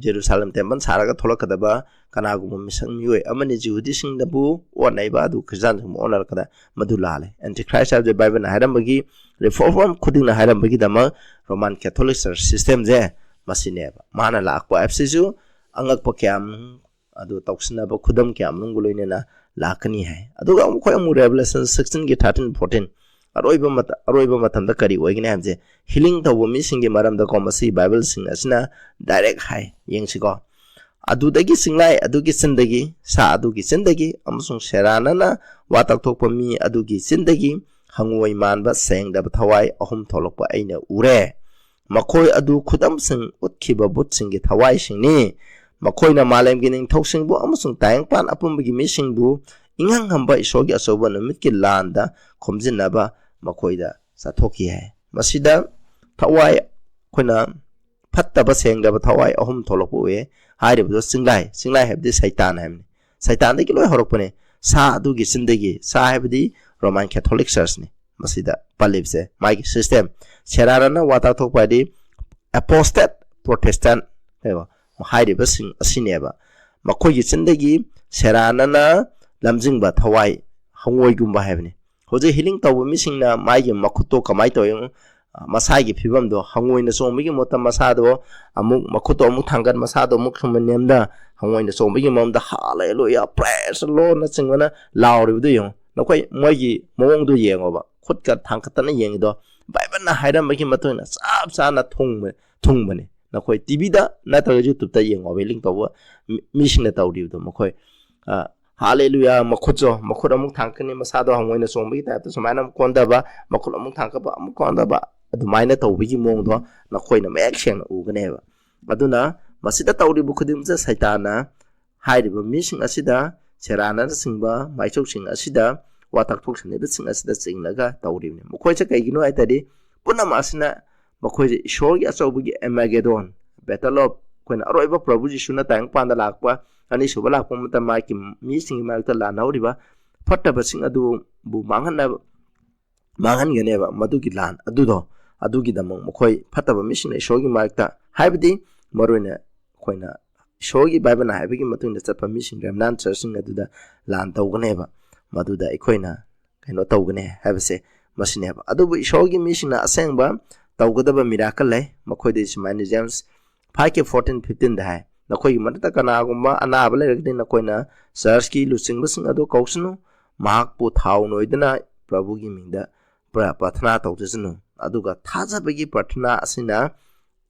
ꯖꯦꯔꯨꯁꯥꯂꯦꯝ temple ꯁꯥꯔꯒ ꯊꯣꯛꯂꯛꯀꯗꯕ ꯀꯅꯥꯒꯨꯝꯕ ꯃꯤꯁꯛ ꯃꯤꯑꯣꯏ ꯑꯃꯅꯤ, ꯖꯤꯍꯨꯗꯤꯁꯤꯡꯅꯕꯨ ꯑꯣꯟꯅꯩꯕ ꯑꯗꯨ ꯈ꯭ꯔꯤꯁꯇꯥꯟꯁꯤꯡꯕꯨ ꯑꯣꯟꯅꯔꯛꯀꯗ, ꯃꯗꯨ ꯂꯥꯜꯂꯦ꯫ Antichrist ꯍꯥꯏꯕꯁꯦ ꯕꯥꯏꯕꯜꯅ ꯍꯥꯏꯔꯝꯕꯒꯤ, reform ꯈꯨꯗꯤꯡꯅ ꯍꯥꯏꯔꯝꯕꯒꯤꯗꯃꯛ Roman Catholic Church system ꯁꯦ ꯃꯁꯤꯅꯦꯕ꯫ ꯃꯥꯅ ꯂꯥꯛꯄ ꯍꯥꯏꯕꯁꯤꯁꯨ ꯑꯉꯛꯄ ꯀꯌꯥ ꯑꯗꯨ ꯇꯧꯁꯤꯟꯅꯕ ꯈꯨꯗꯝ ꯀꯌꯥ ꯃꯔꯨꯝꯒ ꯂꯣꯏꯅꯅ ꯂꯥꯛꯀꯅꯤ ꯍꯥꯏ꯫ ꯑꯗꯨꯒ ꯑꯃꯨꯛ ꯑꯩꯈꯣꯏ ꯑꯃꯨꯛ Revelation sixteen ꯒꯤ thirteen fourteen, ꯑꯔꯣꯏꯕ ꯃꯇ-, ꯑꯔꯣꯏꯕ ꯃꯇꯝꯗ ꯀꯔꯤ ꯑꯣꯏꯒꯅꯤ ꯍꯥꯏꯕꯁꯦ healing ꯇꯧꯕ ꯃꯤꯁꯤꯡꯒꯤ ꯃꯔꯝꯗꯀꯣ, ꯃꯁꯤ ꯕꯥꯏꯕꯜꯁꯤꯡ ꯑꯁꯤꯅ direct ꯍꯥꯏ꯫ ꯌꯦꯡꯁꯤꯀꯣ꯫ "ꯑꯗꯨꯗꯒꯤ ꯆꯤꯡꯂꯥꯏ ꯑꯗꯨꯒꯤ ꯆꯤꯟꯗꯒꯤ, ꯁꯥ ꯑꯗꯨꯒꯤ ꯆꯤꯟꯗꯒꯤ ꯑꯃꯁꯨꯡ ꯁꯦꯔꯥꯅꯅ ꯋꯥ ꯇꯛꯊꯣꯛꯄ ꯃꯤ ꯑꯗꯨꯒꯤ ꯆꯤꯟꯗꯒꯤ ꯍꯪꯉꯣꯏ ꯃꯥꯟꯕ ꯁꯦꯡꯗꯕ ꯊꯋꯥꯏ ꯑꯍꯨꯝ ꯊꯣꯛꯂꯛꯄ ꯑꯩꯅ ꯎꯔꯦ꯫ ꯃꯈꯣꯏ ꯑꯗꯨ ꯈꯨꯗꯝꯁꯤꯡ ꯎꯠꯈꯤꯕ ꯚꯨꯠꯁꯤꯡꯒꯤ ꯊꯋꯥꯏꯁꯤꯡꯅꯤ꯫ ꯃꯈꯣꯏꯅ ꯃꯥꯂꯦꯝꯒꯤ ꯅꯤꯡꯊꯧꯁꯤꯡꯕꯨ ꯑꯃꯁꯨꯡ ꯇꯥꯏꯕꯪꯄꯥꯟ ꯑꯄꯨꯝꯕꯒꯤ ꯃꯤꯁꯤꯡꯕꯨ ꯏꯪꯍꯪ ꯍꯝꯕ ꯏꯁꯣꯔꯒꯤ ꯑꯆꯧꯕ ꯅꯨꯃꯤꯠꯀꯤ ꯂꯥꯟꯗ ꯈꯣꯝꯖꯤꯟꯅꯕ ꯃꯈꯣꯏꯗ ꯆꯠꯊꯣꯛꯈꯤ ꯍꯥꯏ꯫ ꯃꯁꯤꯗ ꯊꯋꯥꯏ ꯑꯩꯈꯣꯏꯅ ꯐꯠꯇꯕ ꯁꯦꯡꯗꯕ ꯊꯋꯥꯏ ꯑꯍꯨꯝ ꯊꯣꯛꯂꯛꯄ ꯎꯏ꯫ ꯍꯥꯏꯔꯤꯕꯗꯣ ꯆꯤꯡꯂꯥꯏ, ꯆꯤꯡꯂꯥꯏ ꯍꯥꯏꯕꯗꯤ ꯁꯩꯇꯥꯟ ꯍꯥꯏꯕꯅꯤ꯫ ꯁꯩꯇꯥꯟꯗꯒꯤ ꯂꯣꯏ ꯍꯧꯔꯛꯄꯅꯦ꯫ ꯁꯥ ꯑꯗꯨꯒꯤ ꯆꯤꯟꯗꯒꯤ, ꯁꯥ ꯍꯥꯏꯕꯗꯤ Roman Catholic Churchꯅꯤ꯫ ꯃꯁꯤꯗ ꯄꯜꯂꯤꯕꯁꯦ ꯃꯥꯒꯤ system꯫ ꯁꯦꯔꯥꯟꯅꯅ ꯋꯥ ꯇꯥꯛꯊꯣꯛꯄ ꯍꯥꯏꯗꯤ apostate Protestant ꯍꯥꯏꯕ ꯍꯥꯏꯔꯤꯕꯁꯤꯡ ꯑꯁꯤꯅꯦꯕ꯫ ꯃꯈꯣꯏꯒꯤ ꯆꯤꯟꯗꯒꯤ ꯁꯦꯔꯥꯟꯅꯅ ꯂꯝꯖꯤꯡꯕ ꯊꯋꯥꯏ ꯍꯉꯣꯏꯒꯨꯝꯕ ꯍꯥꯏꯕꯅꯤ꯫ ꯍꯧꯖꯤꯛ healing ꯇꯧꯕ ꯃꯤꯁꯤꯡꯅ ꯃꯥꯒꯤ ꯃꯈꯨꯠꯇꯣ ꯀꯃꯥꯏꯅ ꯇꯧꯋꯤ? ꯃꯁꯥꯒꯤ ꯐꯤꯕꯝꯗꯣ ꯍꯉꯣꯏꯅ ꯆꯣꯡꯕꯒꯤ ꯃꯍꯨꯠꯇ ꯃꯁꯥꯗꯣ ꯑꯃꯨꯛ ꯃꯈꯨꯠꯇꯣ ꯑꯃꯨꯛ ꯊꯥꯡꯒꯠ, ꯃꯁꯥꯗꯣ ꯑꯃꯨꯛ ꯁꯨꯝ ꯅꯦꯝꯗ, ꯍꯉꯣꯏꯅ ꯆꯣꯡꯕꯒꯤ ꯃꯑꯣꯡꯗ "Hallelujah, praise the Lordꯅꯆꯤꯡꯕꯅ ꯂꯥꯎꯔꯤꯕꯗꯣ ꯌꯦꯡꯉꯣ꯫ ꯅꯈꯣꯏ ꯃꯣꯏꯒꯤ ꯃꯑꯣꯡꯗꯣ ꯌꯦꯡꯉꯣꯕ꯫ ꯈꯨꯠꯀ ꯊꯥꯡꯒꯠꯇꯅ ꯌꯦꯡꯉꯤꯗꯣ ꯕꯥꯏꯕꯜꯅ ꯍꯥꯏꯔꯝꯕꯒꯤ ꯃꯇꯨꯡ ꯏꯟꯅ ꯆꯞ ꯆꯥꯅ ꯊꯨꯡꯕ-, ꯊꯨꯡꯕꯅꯤ꯫ ꯅꯈꯣꯏ TVꯗ ꯅꯠꯇ꯭ꯔꯒ YouTubeꯇ ꯌꯦꯡꯉꯣꯕ healing ꯇꯧꯕ ꯃꯤ-, ꯃꯤꯁꯤꯡꯅ ꯇꯧꯔꯤꯕꯗꯣ꯫ ꯃꯈꯣꯏ, ꯑ, "Hallelujah, ꯃꯈꯨꯠꯁꯨ, ꯃꯈꯨꯠ ꯑꯃꯨꯛ ꯊꯥꯡꯒꯠꯀꯅꯤ, ꯃꯁꯥꯗꯣ ꯍꯉꯣꯏꯅ ꯆꯣꯡꯕꯒꯤ typeꯇ ꯁꯨꯃꯥꯏꯅ ꯑꯃꯨꯛ ꯀꯣꯟꯗꯕ, ꯃꯈꯨꯠ ꯑꯃꯨꯛ ꯊꯥꯡꯒꯠꯄ, ꯑꯃꯨꯛ ꯀꯣꯟꯗꯕ", ꯑꯗꯨꯃꯥꯏꯅ ꯇꯧꯕꯒꯤ ꯃꯑꯣꯡꯗꯣ ꯅꯈꯣꯏꯅ ꯃꯌꯦꯛ ꯁꯦꯡꯅ ꯎꯒꯅꯦꯕ꯫ ꯑꯗꯨꯅ ꯃꯁꯤꯗ ꯇꯧꯔꯤꯕ ꯈꯨꯗꯤꯡꯃꯛꯁꯦ ꯁꯩꯇꯥꯟꯅ ꯍꯥꯏꯔꯤꯕ ꯃꯤꯁꯤꯡ ꯑꯁꯤꯗ, ꯁꯦꯔꯥꯟꯅꯆꯤꯡꯕ ꯃꯥꯏꯆꯧꯁꯤꯡ ꯑꯁꯤꯗ, ꯋꯥ ꯇꯥꯛꯊꯣꯛꯁꯤꯟꯅꯕꯁꯤꯡ ꯑꯁꯤꯗ ꯆꯤꯡꯂꯒ ꯇꯧꯔꯤꯕꯅꯤ꯫ ꯃꯈꯣꯏꯁꯦ ꯀꯩꯒꯤꯅꯣ ꯍꯥꯏ ꯇꯥꯔꯗꯤ, ꯄꯨꯝꯅꯃꯛ ꯑꯁꯤꯅ ꯃꯈꯣꯏꯁꯦ ꯏꯁꯣꯔꯒꯤ ꯑꯆꯧꯕꯒꯤ Armageddon, battle of, ꯑꯩꯈꯣꯏꯅ ꯑꯔꯣꯏꯕ ꯄ꯭ꯔꯚꯨ ꯖꯤꯁꯨꯅ ꯇꯥꯏꯕꯪꯄꯥꯟꯗ ꯂꯥꯛꯄ, ꯑꯅꯤꯁꯨꯕ ꯂꯥꯛꯄ ꯃꯇꯝꯗ ꯃꯥꯒꯤ ꯃꯤꯁꯤꯡꯒꯤ ꯃꯔꯛꯇ ꯂꯥꯟꯅꯍꯧꯔꯤꯕ ꯐꯠꯇꯕꯁꯤꯡ ꯑꯗꯨꯕꯨ ꯃꯥꯡꯍꯟꯅꯕ, ꯃꯥꯡꯍꯟꯒꯅꯦꯕ꯫ ꯃꯗꯨꯒꯤ ꯂꯥꯟ ꯑꯗꯨꯗꯣ, ꯑꯗꯨꯒꯤꯗꯃꯛ ꯃꯈꯣꯏ ꯐꯠꯇꯕ ꯃꯤꯁꯤꯡꯅ ꯏꯁꯣꯔꯒꯤ ꯃꯔꯛꯇ, ꯍꯥꯏꯕꯗꯤ ꯃꯔꯨꯑꯣꯏꯅ ꯑꯩꯈꯣꯏꯅ ꯏꯁꯣꯔꯒꯤ ꯕꯥꯏꯕꯜꯅ ꯍꯥꯏꯕꯒꯤ ꯃꯇꯨꯡ ꯏꯟꯅ ꯆꯠꯄ ꯃꯤꯁꯤꯡ, remnant churchꯁꯤꯡ ꯑꯗꯨꯗ ꯂꯥꯟ ꯇꯧꯒꯅꯦꯕ꯫ ꯃꯗꯨꯗ ꯑꯩꯈꯣꯏꯅ ꯀꯩꯅꯣ ꯇꯧꯒꯅꯤ ꯍꯥꯏꯕꯁꯦ ꯃꯁꯤꯅꯦꯕ꯫ ꯑꯗꯨꯕꯨ ꯏꯁꯣꯔꯒꯤ ꯃꯤꯁꯤꯡꯅ ꯑꯁꯦꯡꯕ ꯇꯧꯒꯗꯕ miracle ꯂꯩ꯫ ꯃꯈꯣꯏꯗ ꯁꯨꯃꯥꯏꯅ James fiveꯀꯤ fourteen fifteenꯗ ꯍꯥꯏ, "ꯅꯈꯣꯏꯒꯤ ꯃꯔꯛꯇ ꯀꯅꯥꯒꯨꯝꯕ ꯑꯅꯥꯕ ꯂꯩꯔꯒꯗꯤ ꯅꯈꯣꯏꯅ churchꯀꯤ ꯂꯨꯆꯤꯡꯕꯁꯤꯡ ꯑꯗꯨ ꯀꯧꯁꯅꯨ, ꯃꯍꯥꯛꯄꯨ ꯊꯥꯎ ꯅꯣꯏꯗꯨꯅ ꯄ꯭ꯔꯚꯨꯒꯤ ꯃꯤꯡꯗ ꯄ꯭ꯔ-, ꯄ꯭ꯔꯊꯅꯥ ꯇꯧꯖꯁꯅꯨ꯫ ꯑꯗꯨꯒ ꯊꯥꯖꯕꯒꯤ ꯄ꯭ꯔꯊꯅꯥ ꯑꯁꯤꯅ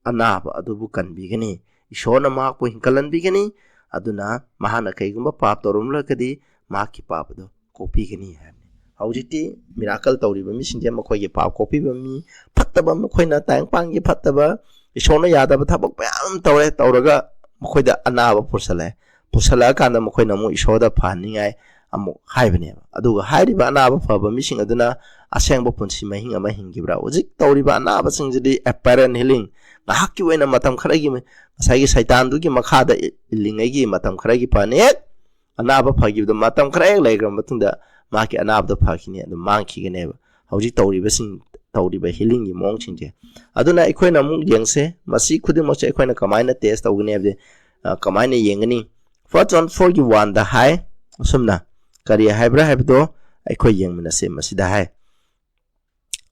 ꯑꯅꯥꯕ ꯑꯗꯨꯕꯨ ꯀꯟꯕꯤꯒꯅꯤ꯫ ꯏꯁꯣꯔꯅ ꯃꯍꯥꯛꯄꯨ ꯍꯤꯡꯒꯠꯍꯟꯕꯤꯒꯅꯤ꯫ ꯑꯗꯨꯅ ꯃꯍꯥꯛꯅ ꯀꯩꯒꯨꯝꯕ ꯄꯥꯞ ꯇꯧꯔꯝꯂꯒꯗꯤ ꯃꯍꯥꯛꯀꯤ ꯄꯥꯞ ꯑꯗꯨ ꯀꯣꯛꯄꯤꯒꯅꯤ" ꯍꯥꯏꯕꯅꯤ꯫ ꯍꯧꯖꯤꯛꯇꯤ miracle ꯇꯧꯔꯤꯕ ꯃꯤꯁꯤꯡꯁꯦ ꯃꯈꯣꯏꯒꯤ ꯄꯥꯞ ꯀꯣꯛꯄꯤꯕ ꯃꯤ, ꯐꯠꯇꯕ, ꯃꯈꯣꯏꯅ ꯇꯥꯏꯕꯪꯄꯥꯟꯒꯤ ꯐꯠꯇꯕ, ꯏꯁꯣꯔꯅ ꯌꯥꯗꯕ ꯊꯕꯛ ꯃꯌꯥꯝ ꯑꯃ ꯇꯧꯔꯦ, ꯇꯧꯔꯒ ꯃꯈꯣꯏꯗ ꯑꯅꯥꯕ ꯄꯨꯁꯜꯂꯛꯑꯦ꯫ ꯄꯨꯁꯜꯂꯛꯑꯀꯥꯟꯗ ꯃꯈꯣꯏꯅ ꯑꯃꯨꯛ ꯏꯁꯣꯔꯗ ꯐꯍꯟꯅꯤꯡꯉꯥꯏ, ꯑꯃꯨꯛ ꯍꯥꯏꯕꯅꯦꯕ꯫ ꯑꯗꯨꯒ ꯍꯥꯏꯔꯤꯕ ꯑꯅꯥꯕ ꯐꯕ ꯃꯤꯁꯤꯡ ꯑꯗꯨꯅ ꯑꯁꯦꯡꯕ ꯄꯨꯟꯁꯤ ꯃꯍꯤꯡ ꯑꯃ ꯍꯤꯡꯈꯤꯕ꯭ꯔꯥ? ꯍꯧꯖꯤꯛ ꯇꯧꯔꯤꯕ ꯑꯅꯥꯕꯁꯤꯡꯁꯤꯗꯤ apparent healing, ꯉꯥꯏꯍꯥꯛꯀꯤ ꯑꯣꯏꯅ ꯃꯇꯝ ꯈꯔꯒꯤ, ꯉꯁꯥꯏꯒꯤ ꯁꯩꯇꯥꯟꯗꯨꯒꯤ ꯃꯈꯥꯗ ꯏꯜꯂꯤꯉꯩꯒꯤ ꯃꯇꯝ ꯈꯔꯒꯤ ꯐꯅꯤ꯫ ꯍꯦꯛ ꯑꯅꯥꯕ ꯐꯈꯤꯕꯗ ꯃꯇꯝ ꯈꯔ ꯍꯦꯛ ꯂꯩꯈ꯭ꯔꯕ ꯃꯇꯨꯡꯗ ꯃꯥꯒꯤ ꯑꯅꯥꯕꯗꯣ ꯐꯈꯤꯅꯤ, ꯑꯗꯨꯝ ꯃꯥꯡꯈꯤꯒꯅꯦꯕ꯫ ꯍꯧꯖꯤꯛ ꯇꯧꯔꯤꯕꯁꯤꯡ, ꯇꯧꯔꯤꯕ ꯍꯤꯂꯤꯡꯒꯤ ꯃꯑꯣꯡꯁꯤꯡꯁꯦ꯫ ꯑꯗꯨꯅ ꯑꯩꯈꯣꯏꯅ ꯑꯃꯨꯛ ꯌꯦꯡꯁꯦ, ꯃꯁꯤ ꯈꯨꯗꯤꯡꯃꯛꯁꯦ ꯑꯩꯈꯣꯏꯅ ꯀꯃꯥꯏꯅ ꯇꯦꯁ ꯇꯧꯒꯅꯤ ꯍꯥꯏꯕꯁꯦ, ꯑ, ꯀꯃꯥꯏꯅ ꯌꯦꯡꯒꯅꯤ? First John four ꯒꯤ one ꯗ ꯍꯥꯏ ꯑꯁꯨꯝꯅ, ꯀꯔꯤ ꯍꯥꯏꯕ꯭ꯔꯥ ꯍꯥꯏꯕꯗꯣ ꯑꯩꯈꯣꯏ ꯌꯦꯡꯃꯤꯟꯅꯁꯦ꯫ ꯃꯁꯤꯗ ꯍꯥꯏ,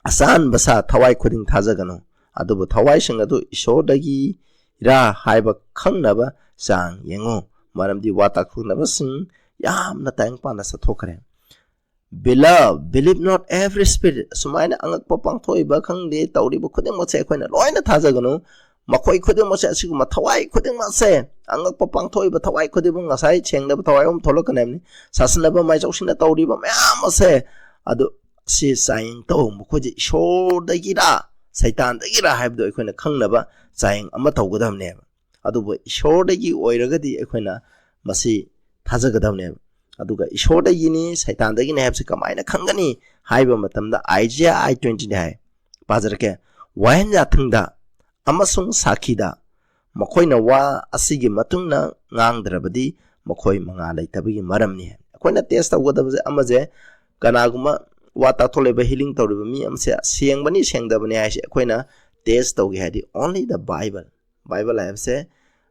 "ꯑꯆꯥꯟꯕ ꯁꯥ ꯊꯋꯥꯏ ꯈꯨꯗꯤꯡ ꯊꯥꯖꯒꯅꯨ, ꯑꯗꯨꯕꯨ ꯊꯋꯥꯏꯁꯤꯡ ꯑꯗꯨ ꯏꯁꯣꯔꯗꯒꯤꯔꯥ ꯍꯥꯏꯕ ꯈꯪꯅꯕ ꯆꯥꯡ ꯌꯦꯡꯉꯨ, ꯃꯔꯝꯗꯤ ꯋꯥ ꯇꯥꯛꯊꯣꯛꯅꯕꯁꯤꯡ ꯌꯥꯝꯅ ꯇꯥꯏꯕꯪꯄꯥꯟꯗ ꯆꯠꯊꯣꯛꯈ꯭ꯔꯦ꯫ Beloved, believe not every spirit." ꯁꯨꯃꯥꯏꯅ ꯑꯉꯛꯄ ꯄꯥꯡꯊꯣꯛꯏꯕ ꯈꯪꯗꯦ, ꯇꯧꯔꯤꯕ ꯈꯨꯗꯤꯡꯃꯛꯁꯦ ꯑꯩꯈꯣꯏꯅ ꯂꯣꯏꯅ ꯊꯥꯖꯒꯅꯨ꯫ ꯃꯈꯣꯏ ꯈꯨꯗꯤꯡꯃꯛꯁꯦ, ꯑꯁꯤꯒꯨꯝꯕ ꯊꯋꯥꯏ ꯈꯨꯗꯤꯡꯃꯛꯁꯦ, ꯑꯉꯛꯄ ꯄꯥꯡꯊꯣꯛꯏꯕ ꯊꯋꯥꯏ ꯈꯨꯗꯤꯡꯃꯛ, ꯉꯁꯥꯏ ꯁꯦꯡꯗꯕ ꯊꯋꯥꯏ ꯑꯍꯨꯝ ꯊꯣꯛꯂꯛꯀꯅꯤ ꯍꯥꯏꯕꯅꯤ, ꯁꯥꯁꯟꯅꯕ ꯃꯥꯏꯆꯧꯁꯤꯟꯅ ꯇꯧꯔꯤꯕ ꯃꯌꯥꯝ ꯑꯁꯦ, ꯑꯗꯨ ꯁꯤ ꯆꯥꯡꯌꯦꯡ ꯇꯧ, ꯃꯈꯣꯏꯁꯦ ꯏꯁꯣꯔꯗꯒꯤꯔ ꯁꯩꯇꯥꯟꯗꯒꯤꯔ ꯍꯥꯏꯕꯗꯣ ꯑꯩꯈꯣꯏꯅ ꯈꯪꯅꯕ ꯆꯥꯡꯌꯦꯡ ꯑꯃ ꯇꯧꯒꯗꯕꯅꯦꯕ꯫ ꯑꯗꯨꯕꯨ ꯏꯁꯣꯔꯗꯒꯤ ꯑꯣꯏꯔꯒꯗꯤ ꯑꯩꯈꯣꯏꯅ ꯃꯁꯤ ꯊꯥꯖꯒꯗꯕꯅꯦꯕ꯫ ꯑꯗꯨꯒ ꯏꯁꯣꯔꯗꯒꯤꯅꯤ, ꯁꯩꯇꯥꯟꯗꯒꯤꯅꯤ ꯍꯥꯏꯕꯁꯤ ꯀꯃꯥꯏꯅ ꯈꯪꯒꯅꯤ ꯍꯥꯏꯕ ꯃꯇꯝꯗ, Isaiah I twenty ꯗ ꯍꯥꯏ, ꯄꯥꯖꯔꯛꯀꯦ, "ꯋꯥꯍꯦꯟ ꯌꯥꯊꯪꯗ ꯑꯃꯁꯨꯡ ꯁꯥꯈꯤꯗ ꯃꯈꯣꯏꯅ ꯋꯥ ꯑꯁꯤꯒꯤ ꯃꯇꯨꯡꯗ ꯉꯥꯡꯗ꯭ꯔꯕꯗꯤ ꯃꯈꯣꯏ ꯃꯉꯥ ꯂꯩꯇꯕꯒꯤ ꯃꯔꯝꯅꯤ" ꯍꯥꯏ꯫ ꯑꯩꯈꯣꯏꯅ ꯇꯦꯁ ꯇꯧꯒꯗꯕꯁꯦ ꯑꯃꯁꯦ, ꯀꯅꯥꯒꯨꯝꯕ ꯋꯥ ꯇꯥꯛꯊꯣꯛꯂꯤꯕ, ꯍꯤꯂꯤꯡ ꯇꯧꯔꯤꯕ ꯃꯤ ꯑꯃꯁꯦ ꯁꯦꯡꯕꯅꯤ ꯁꯦꯡꯗꯕꯅꯤ ꯍꯥꯏꯁꯦ ꯑꯩꯈꯣꯏꯅ ꯇꯦꯁ ꯇꯧꯒꯦ ꯍꯥꯏꯗꯤ only the Bible, ꯕꯥꯏꯕꯜ ꯍꯥꯏꯕꯁꯦ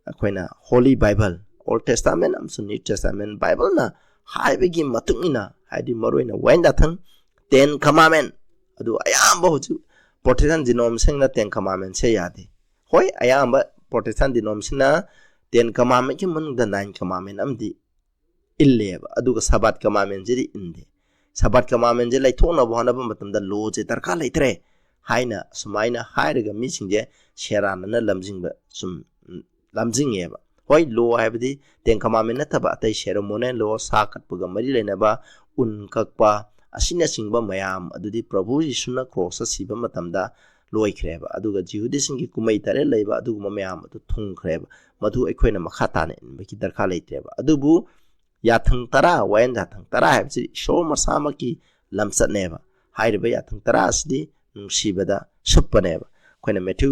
ꯑꯩꯈꯣꯏꯅ Holy Bible, Old Testament ꯑꯃꯁꯨꯡ New Testament, ꯕꯥꯏꯕꯜꯅ ꯍꯥꯏꯕꯒꯤ ꯃꯇꯨꯡ ꯏꯟꯅ, ꯍꯥꯏꯗꯤ ꯃꯔꯨꯑꯣꯏꯅ ꯋꯥꯍꯦꯟ ꯌꯥꯊꯪ, Ten Commandment, ꯑꯗꯨ ꯑꯌꯥꯝꯕ ꯍꯧꯖꯤꯛ Protestant denominationꯅ Ten Commandmentꯁꯦ ꯌꯥꯗꯦ꯫ ꯍꯣꯏ, ꯑꯌꯥꯝꯕ Protestant denominationꯅ Ten Commandmentꯀꯤ ꯃꯅꯨꯡꯗ Nine Commandment ꯑꯃꯗꯤ ꯏꯜꯂꯦꯕ, ꯑꯗꯨꯒ Sabbath Commandmentꯁꯤꯗꯤ ꯏꯟꯗꯦ꯫ Sabbath Commandmentꯁꯦ ꯂꯩꯊꯣꯛꯅꯕ ꯍꯣꯠꯅꯕ ꯃꯇꯝꯗ lawꯁꯦ ꯗꯔꯀꯥꯔ ꯂꯩꯇ꯭ꯔꯦ ꯍꯥꯏꯅ ꯁꯨꯃꯥꯏꯅ ꯍꯥꯏꯔꯒ ꯃꯤꯁꯤꯡꯁꯦ ꯁꯦꯔꯥꯟꯅꯅ ꯂꯝꯖꯤꯡꯕ, ꯁꯨꯝ, ꯎꯝ, ꯂꯝꯖꯤꯡꯉꯦꯕ꯫ ꯍꯣꯏ, law ꯍꯥꯏꯕꯗꯤ Ten Commandment ꯅꯠꯇꯕ ꯑꯇꯩ ceremonial law, ꯁꯥ ꯀꯠꯄꯒ ꯃꯔꯤ ꯂꯩꯅꯕ, ꯎꯟ ꯀꯛꯄ ꯑꯁꯤꯅꯆꯤꯡꯕ ꯃꯌꯥꯝ ꯑꯗꯨꯗꯤ ꯄ꯭ꯔꯚꯨ ꯌꯤꯁꯨꯅ ꯀ꯭ꯔꯣꯁꯇ ꯁꯤꯕ ꯃꯇꯝꯗ ꯂꯣꯏꯈ꯭ꯔꯦꯕ꯫ ꯑꯗꯨꯒ ꯖꯤꯍꯨꯗꯤꯁꯤꯡꯒꯤ ꯀꯨꯝꯍꯩ ꯇꯔꯦꯠ ꯂꯩꯕ ꯑꯗꯨꯒꯨꯝꯕ ꯃꯌꯥꯝ ꯑꯗꯨ ꯊꯨꯡꯈ꯭ꯔꯦꯕ꯫ ꯃꯗꯨ ꯑꯩꯈꯣꯏꯅ ꯃꯈꯥ ꯇꯥꯅ ꯏꯟꯕꯒꯤ ꯗꯔꯀꯥꯔ ꯂꯩꯇ꯭ꯔꯦꯕ꯫ ꯑꯗꯨꯕꯨ ꯌꯥꯊꯪ ꯇꯔꯥ, ꯋꯥꯌꯦꯜ ꯌꯥꯊꯪ ꯇꯔꯥ ꯍꯥꯏꯕꯁꯤ ꯏꯁꯣꯔ ꯃꯁꯥꯃꯛꯀꯤ ꯂꯝꯆꯠꯅꯦꯕ꯫ ꯍꯥꯏꯔꯤꯕ ꯌꯥꯊꯪ ꯇꯔꯥ ꯑꯁꯤꯗꯤ ꯅꯨꯡꯁꯤꯕꯗ ꯁꯨꯞꯄꯅꯦꯕ꯫ ꯑꯩꯈꯣꯏꯅ ꯃꯦꯊ꯭ꯌꯨ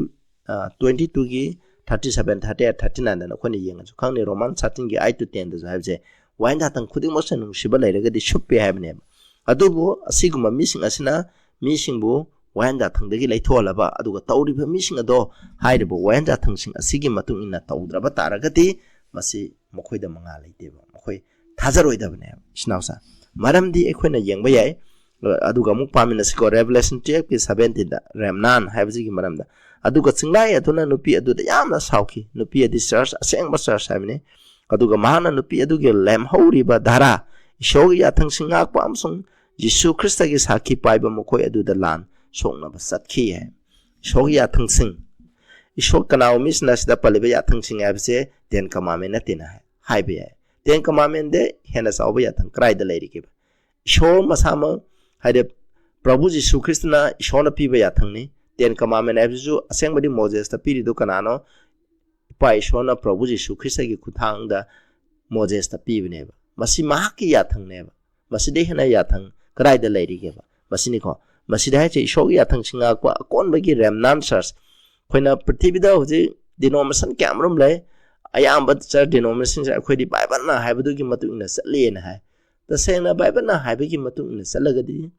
ꯇ꯭ꯋꯦꯟꯇꯤ ꯇꯨꯒꯤ thirty seven, thirty eight, thirty ꯅꯥꯏꯟꯗꯅ ꯑꯩꯈꯣꯏꯅ ꯌꯦꯡꯉꯁꯨ ꯈꯪꯅꯤ, ꯔꯣꯃꯥꯟ ꯊꯥꯔꯇꯤꯟꯒꯤ ꯑꯩꯠ ꯇꯨ ꯇꯦꯟꯗꯁꯨ ꯍꯥꯏꯕꯁꯦ, ꯋꯥꯌꯦꯜ ꯌꯥꯊꯪ ꯈꯨꯗꯤꯡꯃꯛꯁꯦ ꯅꯨꯡꯁꯤꯕ ꯂꯩꯔꯒꯗꯤ ꯁꯨꯞꯄꯦ ꯍꯥꯏꯕꯅꯦꯕ꯫ ꯑꯗꯨꯕꯨ ꯑꯁꯤꯒꯨꯝꯕ ꯃꯤꯁꯤꯡ ꯑꯁꯤꯅ ꯃꯤꯁꯤꯡꯕꯨ ꯋꯥꯌꯦꯜ ꯌꯥꯊꯪꯗꯒꯤ ꯂꯩꯊꯣꯛꯍꯜꯂꯕ, ꯑꯗꯨꯒ ꯇꯧꯔꯤꯕ ꯃꯤꯁꯤꯡ ꯑꯗꯣ ꯍꯥꯏꯔꯤꯕ ꯋꯥꯌꯦꯜ ꯌꯥꯊꯪꯁꯤꯡ ꯑꯁꯤꯒꯤ ꯃꯇꯨꯡ ꯏꯟꯅ ꯇꯧꯗ꯭ꯔꯕ ꯇꯥꯔꯒꯗꯤ ꯃꯁꯤ ꯃꯈꯣꯏꯗ ꯃꯉꯥꯜ ꯂꯩꯇꯦꯕ, ꯃꯈꯣꯏ ꯊꯥꯖꯔꯣꯏꯗꯕꯅꯦꯕ, ꯏꯆꯤꯟ ꯏꯅꯥꯎꯁꯥ꯫ ꯃꯔꯝꯗꯤ ꯑꯩꯈꯣꯏꯅ ꯌꯦꯡꯕ ꯌꯥꯏ, ꯑꯗꯨꯒ ꯑꯃꯨꯛ ꯄꯥꯃꯤꯟꯅꯁꯤꯀꯣ, ꯔꯦꯚꯦꯂꯦꯁꯟ ꯇꯨꯌꯦꯜꯐꯀꯤ ꯁꯚꯦꯟꯇꯤꯟꯗ ꯔꯦꯝꯅꯥꯟ ꯍꯥꯏꯕꯁꯤꯒꯤ ꯃꯔꯝꯗ꯫ "ꯑꯗꯨꯒ ꯆꯤꯡꯂꯥꯏ ꯑꯗꯨꯅ ꯅꯨꯄꯤ ꯑꯗꯨꯗ ꯌꯥꯝꯅ ꯁꯥꯎꯈꯤ"꯫ ꯅꯨꯄꯤ ꯑꯗꯤ ꯆꯔꯆ, ꯑꯁꯦꯡꯕ ꯆꯔꯆ ꯍꯥꯏꯕꯅꯤ꯫ "ꯑꯗꯨꯒ ꯃꯍꯥꯛꯅ ꯅꯨꯄꯤ ꯑꯗꯨꯒꯤ ꯂꯦꯝꯍꯧꯔꯤꯕ ꯙꯥꯔꯥ, ꯏꯁꯣꯔꯒꯤ ꯌꯥꯊꯪꯁꯤꯡ ꯉꯥꯛꯄ ꯑꯃꯁꯨꯡ ꯖꯤꯁꯨ ꯈ꯭ꯔꯤꯁꯇꯒꯤ ꯁꯥꯈꯤ ꯄꯥꯏꯕ ꯃꯈꯣꯏ ꯑꯗꯨꯗ ꯂꯥꯟ ꯁꯣꯛꯅꯕ ꯆꯠꯈꯤ" ꯍꯥꯏ꯫ ꯏꯁꯣꯔꯒꯤ ꯌꯥꯊꯪꯁꯤꯡ, ꯏꯁꯣꯔ ꯀꯅꯥꯒꯨꯝꯕ ꯃꯤꯁꯤꯅ ꯁꯤꯗ ꯄꯜꯂꯤꯕ ꯌꯥꯊꯪꯁꯤꯡ ꯍꯥꯏꯕꯁꯦ ꯇꯦꯟ ꯀꯃꯥꯟꯃꯦꯟ ꯅꯠꯇꯦꯅ ꯍꯥꯏ-, ꯍꯥꯏꯕ ꯌꯥꯏ꯫ ꯇꯦꯟ ꯀꯃꯥꯟꯃꯦꯟꯗ ꯍꯦꯟꯅ ꯆꯥꯎꯕ ꯌꯥꯊꯪ ꯀꯗꯥꯏꯗ ꯂꯩꯔꯤꯒꯦꯕ? ꯏꯁꯣꯔ ꯃꯁꯥꯃꯛ, ꯍꯥꯏꯗꯤ ꯄ꯭ꯔꯚꯨ ꯖꯤꯁꯨ ꯈ꯭ꯔꯤꯁꯇꯅ ꯏꯁꯣꯔꯅ ꯄꯤꯕ ꯌꯥꯊꯪꯅꯤ꯫ ꯇꯦꯟ ꯀꯃꯥꯟꯃꯦꯟ ꯍꯥꯏꯕꯁꯤꯁꯨ ꯑꯁꯦꯡꯕꯗꯤ ꯃꯣꯖꯦꯁꯇ ꯄꯤꯔꯤꯗꯨ ꯀꯅꯥꯅꯣ? ꯏꯄꯥ ꯏꯁꯣꯔꯅ ꯄ꯭ꯔꯚꯨ ꯖꯤꯁꯨ ꯈ꯭ꯔꯤꯁꯇꯒꯤ ꯈꯨꯠꯊꯥꯡꯗ ꯃꯣꯖꯦꯁꯇ ꯄꯤꯕꯅꯦꯕ꯫ ꯃꯁꯤ ꯃꯍꯥꯛꯀꯤ ꯌꯥꯊꯪꯅꯦꯕ꯫ ꯃꯁꯤꯗꯩ ꯍꯦꯟꯅ ꯌꯥꯊꯪ ꯀꯗꯥꯏꯗ ꯂꯩꯔꯤꯒꯦꯕ? ꯃꯁꯤꯅꯤꯀꯣ꯫ ꯃꯁꯤꯗ ꯍꯥꯏꯁꯦ ꯏꯁꯣꯔꯒꯤ ꯌꯥꯊꯪꯁꯤꯡ ꯉꯥꯛꯄ ꯑꯀꯣꯟꯕꯒꯤ ꯔꯦꯝꯅꯥꯟ ꯆꯔꯆ꯫ ꯑꯩꯈꯣꯏꯅ ꯄ꯭ꯔꯤꯊꯤꯕꯤꯗ ꯍꯧꯖꯤꯛ ꯗꯤꯅꯣꯃꯤꯅꯦꯁꯟ ꯀꯌꯥꯃꯔꯨꯝ ꯂꯩ꯫ ꯑꯌꯥꯝꯕ ꯆꯔꯆ ꯗꯤꯅꯣꯃꯤꯅꯦꯁꯟꯁꯦ ꯑꯩꯈꯣꯏꯗꯤ ꯕꯥꯏꯕꯜꯅ ꯍꯥꯏꯕꯗꯨꯒꯤ ꯃꯇꯨꯡ ꯏꯟꯅ ꯆꯠꯂꯦꯅ ꯍꯥꯏ꯫ ꯇꯁꯦꯡꯅ ꯕꯥꯏꯕꯜꯅ ꯍꯥꯏꯕꯒꯤ ꯃꯇꯨꯡ ꯏꯟꯅ ꯆꯠꯂꯒꯗꯤ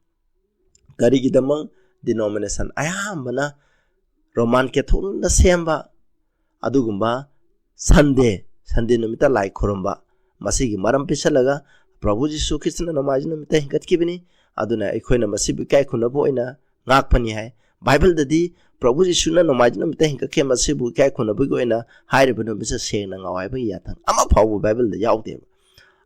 ꯀꯔꯤꯒꯤꯗꯃꯛ ꯗꯤꯅꯣꯃꯤꯅꯦꯁꯟ ꯑꯌꯥꯝꯕꯅ ꯔꯣꯃꯥꯟ ꯀꯦꯊꯣꯂꯤꯛꯅ ꯁꯦꯝꯕ, ꯑꯗꯨꯒꯨꯝꯕ ꯁꯟꯗꯦ, ꯁꯟꯗꯦ ꯅꯨꯃꯤꯠꯇ ꯂꯥꯏ ꯈꯨꯔꯨꯝꯕ, ꯃꯁꯤꯒꯤ ꯃꯔꯝ ꯄꯤꯁꯜꯂꯒ ꯄ꯭ꯔꯚꯨ ꯖꯤꯁꯨ ꯈ꯭ꯔꯤꯁꯇꯅ ꯅꯣꯡꯃꯥꯏꯖꯤꯡ ꯅꯨꯃꯤꯠꯇ ꯍꯤꯡꯒꯠꯈꯤꯕꯅꯤ, ꯑꯗꯨꯅ ꯑꯩꯈꯣꯏꯅ ꯃꯁꯤꯕꯨ ꯏꯀꯥꯏ ꯈꯨꯝꯅꯕ ꯑꯣꯏꯅ ꯉꯥꯛꯄꯅꯤ ꯍꯥꯏ꯫ ꯕꯥꯏꯕꯜꯗꯗꯤ ꯄ꯭ꯔꯚꯨ ꯖꯤꯁꯨꯅ ꯅꯣꯡꯃꯥꯏꯖꯤꯡ ꯅꯨꯃꯤꯠꯇ ꯍꯤꯡꯒꯠꯈꯤ, ꯃꯁꯤꯕꯨ ꯏꯀꯥꯏ ꯈꯨꯝꯅꯕꯒꯤ ꯑꯣꯏꯅ ꯍꯥꯏꯔꯤꯕ ꯅꯨꯃꯤꯠꯁꯦ ꯁꯦꯡꯅ ꯉꯥꯎ ꯍꯥꯏꯕꯒꯤ ꯌꯥꯊꯪ ꯑꯃ ꯐꯥꯎꯕ ꯕꯥꯏꯕꯜꯗ ꯌꯥꯎꯗꯦꯕ꯫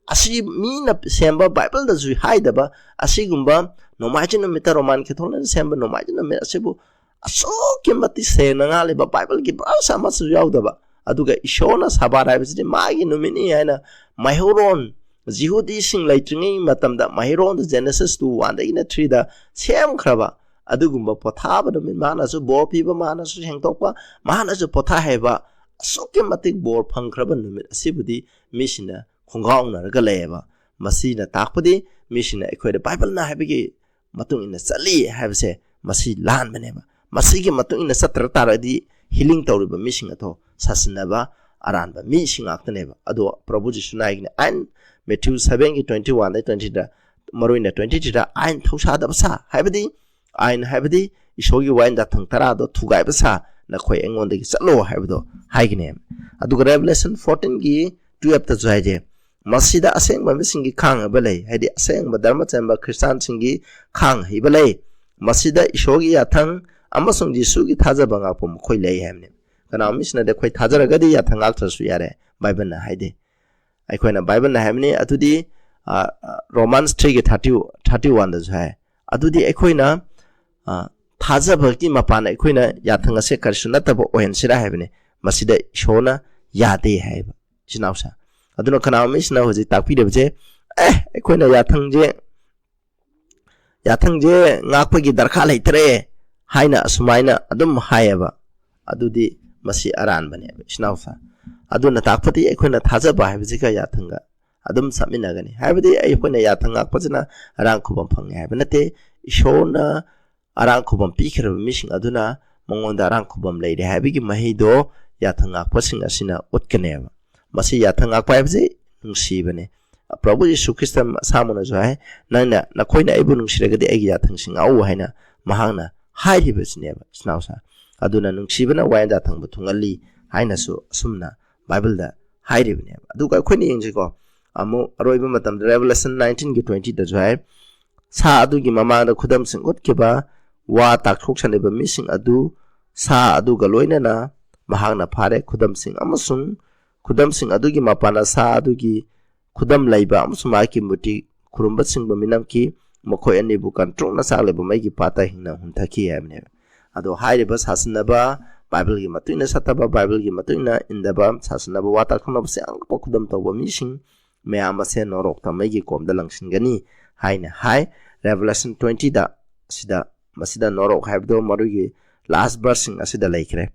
ꯑꯁꯤ ꯃꯤꯅ ꯁꯦꯝꯕ, ꯕꯥꯏꯕꯜꯗꯁꯨ ꯍꯥꯏꯗꯕ ꯑꯁꯤꯒꯨꯝꯕ ꯅꯣꯡꯃꯥꯏꯖꯤꯡ ꯅꯨꯃꯤꯠꯇ ꯔꯣꯃꯥꯟ ꯀꯦꯊꯣꯂꯤꯛꯅ ꯁꯦꯝꯕ ꯅꯣꯡꯃꯥꯏꯖꯤꯡ ꯅꯨꯃꯤꯠ ꯑꯁꯤꯕꯨ ꯑꯁꯨꯛꯀꯤ ꯃꯇꯤꯛ ꯁꯦꯡꯅ ꯉꯥꯜꯂꯤꯕ ꯕꯥꯏꯕꯜꯒꯤ ꯚꯔꯁ ꯑꯃꯁꯨ ꯌꯥꯎꯗꯕ, ꯑꯗꯨꯒ ꯏꯁꯣꯔꯅ ꯁꯕꯥꯠ ꯍꯥꯏꯕꯁꯤꯗꯤ ꯃꯥꯒꯤ ꯅꯨꯃꯤꯠꯅꯤ ꯍꯥꯏꯅ ꯃꯩꯍꯧꯔꯣꯟ, ꯖꯤꯍꯨꯗꯤꯁꯤꯡ ꯂꯩꯇ꯭ꯔꯤꯉꯩ ꯃꯇꯝꯗ ꯃꯩꯍꯧꯔꯣꯟꯗ Genesis two one ꯗꯒꯤꯅ three ꯗ ꯁꯦꯝꯈ꯭ꯔꯕ ꯑꯗꯨꯒꯨꯝꯕ ꯄꯣꯊꯥꯕ ꯅꯨꯃꯤꯠ, ꯃꯥꯅꯁꯨ ꯕꯣꯔ ꯄꯤꯕ, ꯃꯥꯅꯁꯨ ꯁꯦꯡꯗꯣꯛꯄ, ꯃꯥꯅꯁꯨ ꯄꯣꯊꯥꯍꯟꯕ, ꯑꯁꯨꯛꯀꯤ ꯃꯇꯤꯛ ꯕꯣꯔ ꯐꯪꯈ꯭ꯔꯕ ꯅꯨꯃꯤꯠ ꯑꯁꯤꯕꯨꯗꯤ ꯃꯤꯁꯤꯡꯅ ꯈꯣꯡꯒꯥꯎꯅꯔꯒ ꯂꯩꯌꯦꯕ꯫ ꯃꯁꯤꯅ ꯇꯥꯛꯄꯗꯤ ꯃꯤꯁꯤꯡꯅ ꯑꯩꯈꯣꯏꯗ ꯕꯥꯏꯕꯜꯅ ꯍꯥꯏꯕꯒꯤ ꯃꯇꯨꯡ ꯏꯟꯅ ꯆꯠꯂꯤ ꯍꯥꯏꯕꯁꯦ ꯃꯁꯤ ꯂꯥꯟꯕꯅꯦꯕ꯫ ꯃꯁꯤꯒꯤ ꯃꯇꯨꯡ ꯏꯟꯅ ꯆꯠꯇ꯭ꯔ ꯇꯥꯔꯒꯗꯤ healing ꯇꯧꯔꯤꯕ ꯃꯤꯁꯤꯡ ꯑꯗꯣ ꯁꯥꯁꯤꯟꯅꯕ ꯑꯔꯥꯟꯕ ꯃꯤꯁꯤꯡ ꯉꯥꯛꯇꯅꯦꯕ꯫ ꯑꯗꯣ ꯄ꯭ꯔꯚꯨ ꯖꯤꯁꯨꯅ ꯍꯥꯏꯒꯅꯤ, ꯑꯥꯏꯟ, ꯃꯦꯊ꯭ꯌꯨ seven ꯒꯤ twenty one ꯗꯩ twenty three ꯗ, ꯃꯔꯨꯑꯣꯏꯅ twenty three ꯗ, "ꯑꯥꯏꯟ ꯊꯧꯁꯥꯗꯕ ꯁꯥ", ꯍꯥꯏꯕꯗꯤ, ꯑꯥꯏꯟ ꯍꯥꯏꯕꯗꯤ ꯏꯁꯣꯔꯒꯤ ꯋꯥꯌꯦꯟ ꯌꯥꯊꯪ ꯇꯔꯥꯗꯣ ꯊꯨꯒꯥꯏꯕ ꯁꯥ, "ꯅꯈꯣꯏ ꯑꯩꯉꯣꯟꯗꯒꯤ ꯆꯠꯂꯣ" ꯍꯥꯏꯕꯗꯣ ꯍꯥꯏꯒꯅꯦꯕ꯫ ꯑꯗꯨꯒ Revelation fourteen ꯒꯤ twelve ꯇꯁꯨ ꯍꯥꯏꯁꯦ, "ꯃꯁꯤꯗ ꯑꯁꯦꯡꯕ ꯃꯤꯁꯤꯡꯒꯤ ꯈꯥꯡ ꯍꯩꯕ ꯂꯩ", ꯍꯥꯏꯗꯤ ꯑꯁꯦꯡꯕ ꯙꯔꯃ ꯆꯦꯟꯕ ꯈ꯭ꯔꯤꯁꯇꯥꯟꯁꯤꯡꯒꯤ ꯈꯥꯡ ꯍꯩꯕ ꯂꯩ꯫ "ꯃꯁꯤꯗ ꯏꯁꯣꯔꯒꯤ ꯌꯥꯊꯪ ꯑꯃꯁꯨꯡ ꯖꯤꯁꯨꯒꯤ ꯊꯥꯖꯕ ꯉꯥꯛꯄ ꯃꯈꯣꯏ ꯂꯩ" ꯍꯥꯏꯕꯅꯦꯕ꯫ ꯀꯅꯥꯒꯨꯝꯕ ꯃꯤꯁꯤꯡꯅꯗꯤ ꯑꯩꯈꯣꯏ ꯊꯥꯖꯔꯒꯗꯤ ꯌꯥꯊꯪ ꯉꯥꯛꯇ꯭ꯔꯁꯨ ꯌꯥꯔꯦ, ꯕꯥꯏꯕꯜꯅ ꯍꯥꯏꯗꯦ꯫ ꯑꯩꯈꯣꯏꯅ ꯕꯥꯏꯕꯜꯅ ꯍꯥꯏꯕꯅꯤ, ꯑꯗꯨꯗꯤ, ꯑ, ꯑ, Romans three ꯒꯤ thirty, thirty one ꯗꯁꯨ ꯍꯥꯏ꯫ ꯑꯗꯨꯗꯤ ꯑꯩꯈꯣꯏꯅ, ꯑ, ꯊꯥꯖꯕꯒꯤ ꯃꯄꯥꯟ ꯑꯩꯈꯣꯏꯅ ꯌꯥꯊꯪ ꯑꯁꯦ ꯀꯔꯤꯁꯨ ꯅꯠꯇꯕ ꯑꯣꯏꯍꯟꯁꯤꯔꯥ ꯍꯥꯏꯕꯅꯤ꯫ ꯃꯁꯤꯗ ꯏꯁꯣꯔꯅ ꯌꯥꯗꯦ ꯍꯥꯏꯕ, ꯏꯆꯤꯟ ꯏꯅꯥꯎꯁꯦ꯫ ꯑꯗꯨꯅ ꯀꯅꯥꯒꯨꯝꯕ ꯃꯤꯁꯤꯅ ꯍꯧꯖꯤꯛ ꯇꯥꯛꯄꯤꯔꯤꯕꯁꯦ, "ꯑꯦ, ꯑꯩꯈꯣꯏꯅ ꯌꯥꯊꯪꯁꯦ, ꯌꯥꯊꯪꯁꯦ ꯉꯥꯛꯄꯒꯤ ꯗꯔꯀꯥꯔ ꯂꯩꯇ꯭ꯔꯦ" ꯍꯥꯏꯅ ꯑꯁꯨꯃꯥꯏꯅ ꯑꯗꯨꯝ ꯍꯥꯏꯌꯦꯕ꯫ ꯑꯗꯨꯗꯤ ꯃꯁꯤ ꯑꯔꯥꯟꯕꯅꯦꯕ, ꯏꯆꯤꯟ ꯏꯅꯥꯎꯁꯦ꯫ ꯑꯗꯨꯅ ꯇꯥꯛꯄꯗꯤ ꯑꯩꯈꯣꯏꯅ ꯊꯥꯖꯕ ꯍꯥꯏꯕꯁꯤꯒ ꯌꯥꯊꯪꯒ ꯑꯗꯨꯝ ꯆꯠꯃꯤꯟꯅꯒꯅꯤ꯫ ꯍꯥꯏꯕꯗꯤ ꯑꯩꯈꯣꯏꯅ ꯌꯥꯊꯪ ꯉꯥꯛꯄꯁꯤꯅ ꯑꯔꯥꯡ ꯈꯨꯕꯝ ꯐꯪꯉꯦ ꯍꯥꯏꯕ ꯅꯠꯇꯦ꯫ ꯏꯁꯣꯔꯅ ꯑꯔꯥꯡ ꯈꯨꯕꯝ ꯄꯤꯈ꯭ꯔꯕ ꯃꯤꯁꯤꯡ ꯑꯗꯨꯅ ꯃꯉꯣꯟꯗ ꯑꯔꯥꯡ ꯈꯨꯕꯝ ꯂꯩꯔꯦ ꯍꯥꯏꯕꯒꯤ ꯃꯍꯩꯗꯣ ꯌꯥꯊꯪ ꯉꯥꯛꯄꯁꯤꯡ ꯑꯁꯤꯅ ꯎꯠꯀꯅꯦꯕ꯫ ꯃꯁꯤ ꯌꯥꯊꯪ ꯉꯥꯛꯄ ꯍꯥꯏꯕꯁꯤ ꯅꯨꯡꯁꯤꯕꯅꯦ꯫ ꯄ꯭ꯔꯚꯨ ꯌꯤꯁꯨ ꯈ꯭ꯔꯤꯁꯇ ꯑꯁꯥꯡꯕꯅꯁꯨ ꯍꯥꯏ, "ꯅꯪꯅ, ꯅꯈꯣꯏꯅ ꯑꯩꯕꯨ ꯅꯨꯡꯁꯤꯔꯒꯗꯤ ꯑꯩꯒꯤ ꯌꯥꯊꯪꯁꯤꯡ ꯉꯥꯛꯎ" ꯍꯥꯏꯅ ꯃꯍꯥꯛꯅ ꯍꯥꯏꯔꯤꯕꯁꯤꯅꯦꯕ, ꯏꯆꯤꯟ ꯏꯅꯥꯎꯁꯦ꯫ ꯑꯗꯨꯅ ꯅꯨꯡꯁꯤꯕꯅ ꯋꯥꯌꯦꯜ ꯌꯥꯊꯪꯕꯨ ꯊꯨꯡꯍꯜꯂꯤ ꯍꯥꯏꯅꯁꯨ ꯑꯁꯨꯝꯅ ꯕꯥꯏꯕꯜꯗ ꯍꯥꯏꯔꯤꯕꯅꯦꯕ꯫ ꯑꯗꯨꯒ ꯑꯩꯈꯣꯏꯅ ꯌꯦꯡꯁꯤꯀꯣ, ꯑꯃꯨꯛ ꯑꯔꯣꯏꯕ ꯃꯇꯝꯗ Revelation nineteen ꯒꯤ twenty ꯗꯁꯨ ꯍꯥꯏ, "ꯁꯥ ꯑꯗꯨꯒꯤ ꯃꯃꯥꯡꯗ ꯈꯨꯗꯝꯁꯤꯡ ꯎꯠꯈꯤꯕ ꯋꯥ ꯇꯥꯛꯊꯣꯛꯆꯅꯤꯡꯕ ꯃꯤꯁꯤꯡ ꯑꯗꯨ ꯁꯥ ꯑꯗꯨꯒ ꯂꯣꯏꯅꯅ ꯃꯍꯥꯛꯅ ꯐꯥꯔꯦ꯫ ꯈꯨꯗꯝꯁꯤꯡ ꯑꯃꯁꯨꯡ ꯈꯨꯗꯝꯁꯤꯡ ꯑꯗꯨꯒꯤ ꯃꯄꯥꯟꯅ ꯁꯥ ꯑꯗꯨꯒꯤ ꯈꯨꯗꯝ ꯂꯩꯕ ꯑꯃꯁꯨꯡ ꯃꯍꯥꯛꯀꯤ ꯃꯨꯔꯇꯤ ꯈꯨꯔꯨꯝꯕꯁꯤꯡꯕꯨ ꯃꯤꯅꯝꯈꯤ꯫ ꯃꯈꯣꯏ ꯑꯅꯤꯕꯨ ꯀꯟꯇ꯭ꯔꯣꯛꯅ ꯆꯥꯛꯂꯤꯕ ꯃꯩꯒꯤ ꯄꯥꯠꯇ ꯍꯤꯡꯅ ꯍꯨꯟꯊꯈꯤ" ꯍꯥꯏꯕꯅꯦꯕ꯫ ꯑꯗꯣ ꯍꯥꯏꯔꯤꯕ ꯁꯥꯁꯤꯟꯅꯕ, ꯕꯥꯏꯕꯜꯒꯤ ꯃꯇꯨꯡ ꯏꯟꯅ ꯆꯠꯇꯕ, ꯕꯥꯏꯕꯜꯒꯤ ꯃꯇꯨꯡ ꯏꯟꯅ ꯏꯟꯗꯕ, ꯁꯥꯁꯤꯟꯅꯕ, ꯋꯥ ꯇꯥꯛꯊꯣꯛꯅꯕꯁꯦ ꯑꯉꯛꯄ ꯈꯨꯗꯝ ꯇꯧꯕ ꯃꯤꯁꯤꯡ ꯃꯌꯥꯝ ꯑꯁꯦ ꯅꯣꯔꯣꯛꯇ ꯃꯩꯒꯤ ꯀꯣꯝꯗ ꯂꯪꯁꯤꯟꯒꯅꯤ ꯍꯥꯏꯅ ꯍꯥꯏ꯫ Revelation twenty ꯗ ꯑꯁꯤꯗ, ꯃꯁꯤꯗ ꯅꯣꯔꯣꯛ ꯍꯥꯏꯕꯗꯣ ꯃꯗꯨꯒꯤ last verse ꯁꯤꯡ ꯑꯁꯤꯗ ꯂꯩꯈ꯭ꯔꯦ꯫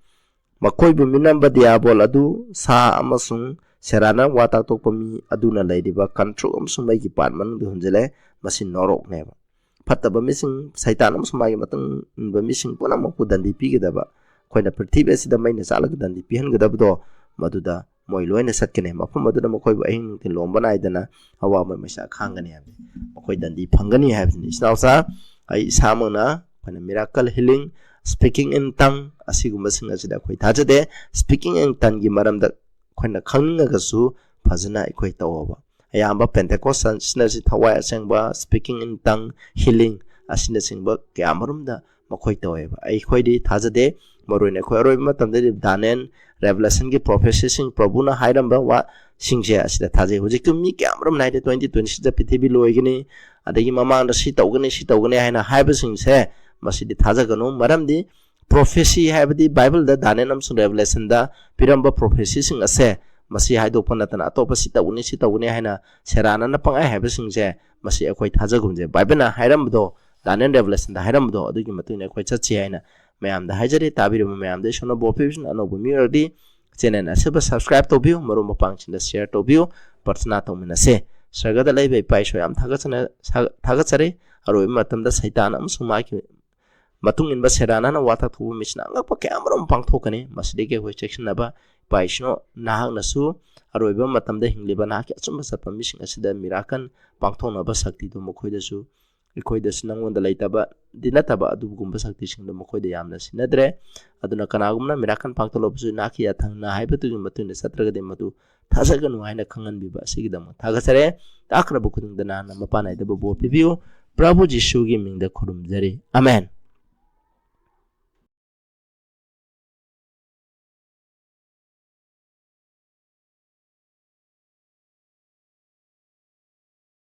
"ꯃꯈꯣꯏꯕꯨ ꯃꯤꯅꯝꯕ ꯗꯤꯌꯥꯕꯣꯜ ꯑꯗꯨ ꯁꯥ ꯑꯃꯁꯨꯡ ꯁꯦꯔꯥꯅ ꯋꯥ ꯇꯥꯛꯊꯣꯛꯄ ꯃꯤ ꯑꯗꯨꯅ ꯂꯩꯔꯤꯕ ꯀꯟꯇ꯭ꯔꯣꯜ ꯑꯃꯁꯨꯡ ꯃꯩꯒꯤ ꯄꯥꯠ ꯃꯅꯨꯡꯗ ꯍꯨꯟꯖꯤꯜꯂꯦ꯫ ꯃꯁꯤ ꯅꯣꯔꯣꯛꯅꯦꯕ꯫ ꯐꯠꯇꯕ ꯃꯤꯁꯤꯡ, ꯁꯩꯇꯥꯟ ꯑꯃꯁꯨꯡ ꯃꯥꯒꯤ ꯃꯇꯨꯡ ꯏꯟꯕ ꯃꯤꯁꯤꯡ ꯄꯨꯝꯅꯃꯛꯄꯨ ꯗꯟꯗꯤ ꯄꯤꯒꯗꯕ, ꯑꯩꯈꯣꯏꯅ ꯄ꯭ꯔꯤꯊꯤꯕꯤ ꯑꯁꯤꯗ ꯃꯩꯅ ꯆꯥꯛꯂꯒ ꯗꯟꯗꯤ ꯄꯤꯍꯟꯒꯗꯕꯗꯣ, ꯃꯗꯨꯗ ꯃꯣꯏ ꯂꯣꯏꯅ ꯆꯠꯀꯅꯤ꯫ ꯃꯐꯝ ꯑꯗꯨꯗ ꯃꯈꯣꯏꯕꯨ ꯑꯍꯤꯡ ꯅꯨꯡꯊꯤꯜ ꯂꯣꯝꯕ ꯅꯥꯏꯗꯅ ꯑꯋꯥꯕ ꯃꯩꯁꯥ ꯈꯥꯡꯒꯅꯤ ꯍꯥꯏꯕꯅꯤ꯫ ꯃꯈꯣꯏ ꯗꯟꯗꯤ ꯐꯪꯒꯅꯤ ꯍꯥꯏꯕꯁꯤꯅꯤ꯫ ꯏꯆꯤꯟ ꯏꯅꯥꯎꯆꯥ, ꯑꯩ ꯏꯁꯥꯃꯛꯅ ꯑꯩꯈꯣꯏꯅ miracle healing, speaking in tongue ꯑꯁꯤꯒꯨꯝꯕꯁꯤꯡ ꯑꯁꯤꯗ ꯑꯩꯈꯣꯏ ꯊꯥꯖꯗꯦ꯫ Speaking in tongueꯒꯤ ꯃꯔꯝꯗ ꯑꯩꯈꯣꯏꯅ ꯈꯪꯅꯤꯡꯉꯒꯁꯨ ꯐꯖꯅ ꯑꯩꯈꯣꯏ ꯇꯧꯑꯣꯕ꯫ ꯑꯌꯥꯝꯕ Pentecostal Churchꯁꯤꯡ ꯑꯁꯤ ꯊꯋꯥꯏ ꯑꯁꯦꯡꯕ speaking in tongue, healing ꯑꯁꯤꯅꯆꯤꯡꯕ ꯀꯌꯥ ꯃꯔꯨꯝꯗ ꯃꯈꯣꯏ ꯇꯧꯋꯦꯕ꯫ ꯑꯩꯈꯣꯏꯗꯤ ꯊꯥꯖꯗꯦ꯫ ꯃꯔꯨꯑꯣꯏꯅ ꯑꯩꯈꯣꯏ ꯑꯔꯣꯏꯕ ꯃꯇꯝꯗꯗꯤ Daniel, Revelationꯒꯤ prophecyꯁꯤꯡ, ꯄ꯭ꯔꯚꯨꯅ ꯍꯥꯏꯔꯝꯕ ꯋꯥꯁꯤꯡꯁꯦ ꯑꯁꯤꯗ ꯊꯥꯖꯩ꯫ ꯍꯧꯖꯤꯛꯇꯤ ꯃꯤ ꯀꯌꯥ ꯃꯔꯨꯝ ꯍꯥꯏꯗꯤ twenty twenty sixꯇ ꯄ꯭ꯔꯤꯊꯤꯕꯤ ꯂꯣꯏꯒꯅꯤ, ꯑꯗꯒꯤ ꯃꯃꯥꯡꯗ ꯁꯤ ꯇꯧꯒꯅꯤ, ꯁꯤ ꯇꯧꯒꯅꯤ ꯍꯥꯏꯅ ꯍꯥꯏꯕꯁꯤꯡꯁꯦ ꯃꯁꯤꯗꯤ ꯊꯥꯖꯒꯅꯨ꯫ ꯃꯔꯝꯗꯤ prophecy ꯍꯥꯏꯕꯗꯤ Bibleꯗ Daniel ꯑꯃꯁꯨꯡ Revelationꯗ ꯄꯤꯔꯝꯕ prophecyꯁꯤꯡ ꯑꯁꯦ ꯃꯁꯤ ꯍꯥꯏꯗꯣꯛꯄ ꯅꯠꯇꯅ ꯑꯇꯣꯞꯄ ꯁꯤ ꯇꯧꯒꯅꯤ, ꯁꯤ ꯇꯧꯒꯅꯤ ꯍꯥꯏꯅ ꯁꯦꯔꯥꯟꯅꯅ ꯄꯪꯍꯥꯏ ꯍꯥꯏꯕꯁꯤꯡꯁꯦ ꯃꯁꯤ ꯑꯩꯈꯣꯏ ꯊꯥꯖꯒꯨꯝꯁꯦ꯫ Bibleꯅ ꯍꯥꯏꯔꯝꯕꯗꯣ, Daniel, Revelationꯗ ꯍꯥꯏꯔꯝꯕꯗꯣ ꯑꯗꯨꯒꯤ ꯃꯇꯨꯡ ꯏꯟꯅ ꯑꯩꯈꯣꯏ ꯆꯠꯁꯤ ꯍꯥꯏꯅ ꯃꯌꯥꯝꯗ ꯍꯥꯏꯖꯔꯤ꯫ ꯇꯥꯕꯤꯔꯤꯕ ꯃꯌꯥꯝꯗ ꯏꯁꯣꯔꯅ ꯕꯣꯔ ꯄꯤꯕꯤꯁꯅꯨ꯫ ꯑꯅꯧꯕ ꯃꯤ ꯑꯣꯏꯔꯗꯤ channel ꯑꯁꯤꯕꯨ subscribe ꯇꯧꯕꯤꯌꯨ, ꯃꯔꯨꯞ ꯃꯄꯥꯡꯁꯤꯡꯗ share ꯇꯧꯕꯤꯌꯨ꯫ ꯄ꯭ꯔꯊꯅꯥ ꯇꯧꯃꯤꯟꯅꯁꯦ꯫ ꯁ꯭ꯋꯔꯒꯗ ꯂꯩꯕ ꯏꯄꯥ ꯏꯁꯣꯔ, ꯌꯥꯝ ꯊꯥꯒꯠꯆꯅ-, ꯁꯥ-, ꯊꯥꯒꯠꯆꯔꯤ꯫ ꯑꯔꯣꯏꯕ ꯃꯇꯝꯗ ꯁꯩꯇꯥꯟ ꯑꯃꯁꯨꯡ ꯃꯥꯒꯤ ꯃꯇꯨꯡ ꯏꯟꯕ ꯁꯦꯔꯥꯟꯅꯅ ꯋꯥ ꯇꯥꯛꯊꯣꯛꯄ ꯃꯤꯁꯤꯅ ꯑꯉꯛꯄ ꯀꯌꯥ ꯑꯃꯔꯣꯝ ꯄꯥꯡꯊꯣꯛꯀꯅꯤ꯫ ꯃꯁꯤꯗꯒꯤ ꯑꯩꯈꯣꯏ ꯆꯦꯛꯁꯤꯟꯅꯕ ꯏꯄꯥ ꯏꯁꯣꯔ ꯅꯍꯥꯛꯅꯁꯨ ꯑꯔꯣꯏꯕ ꯃꯇꯝꯗ ꯍꯤꯡꯂꯤꯕ ꯅꯍꯥꯛꯀꯤ ꯑꯆꯨꯝꯕ ꯆꯠꯄ ꯃꯤꯁꯤꯡ ꯑꯁꯤꯗ miracle ꯄꯥꯡꯊꯣꯛꯅꯕ ꯁꯛꯇꯤꯗꯨ ꯃꯈꯣꯏꯗꯁꯨ, ꯑꯩꯈꯣꯏꯗꯁꯨ ꯅꯪꯉꯣꯟꯗ ꯂꯩꯇꯕꯗꯤ ꯅꯠꯇꯕ ꯑꯗꯨꯒꯨꯝꯕ ꯁꯛꯇꯤꯁꯤꯡꯗꯨ ꯃꯈꯣꯏꯗ ꯌꯥꯝꯅ ꯁꯤꯟꯅꯗ꯭ꯔꯦ꯫ ꯑꯗꯨꯅ ꯀꯅꯥꯒꯨꯝꯕꯅ miracle ꯄꯥꯡꯊꯣꯛꯂꯕꯁꯨ ꯅꯍꯥꯛꯀꯤ ꯌꯥꯊꯪ ꯅꯍꯥꯏꯕꯗꯨꯒꯤ ꯃꯇꯨꯡ ꯏꯟꯅ ꯆꯠꯇ꯭ꯔꯒꯗꯤ ꯃꯗꯨ ꯊꯥꯖꯒꯅꯨ ꯍꯥꯏꯅ ꯈꯪꯍꯟꯕꯤꯕ ꯑꯁꯤꯒꯤꯗꯃꯛ ꯊꯥꯒꯠꯆꯔꯤ꯫ ꯇꯥꯛꯈ꯭ꯔꯕ ꯈꯨꯗꯤꯡꯗ ꯅꯍꯥꯛꯅ ꯃꯄꯥꯟ ꯅꯥꯏꯗꯕ ꯕꯣꯔ ꯄꯤꯕꯤꯌꯨ꯫ ꯄ꯭ꯔꯚꯨ ꯖꯤꯁꯨꯒꯤ ꯃꯤꯡꯗ ꯈꯨꯔꯨꯝꯖꯔꯤ꯫ ꯑꯃꯦꯟ꯫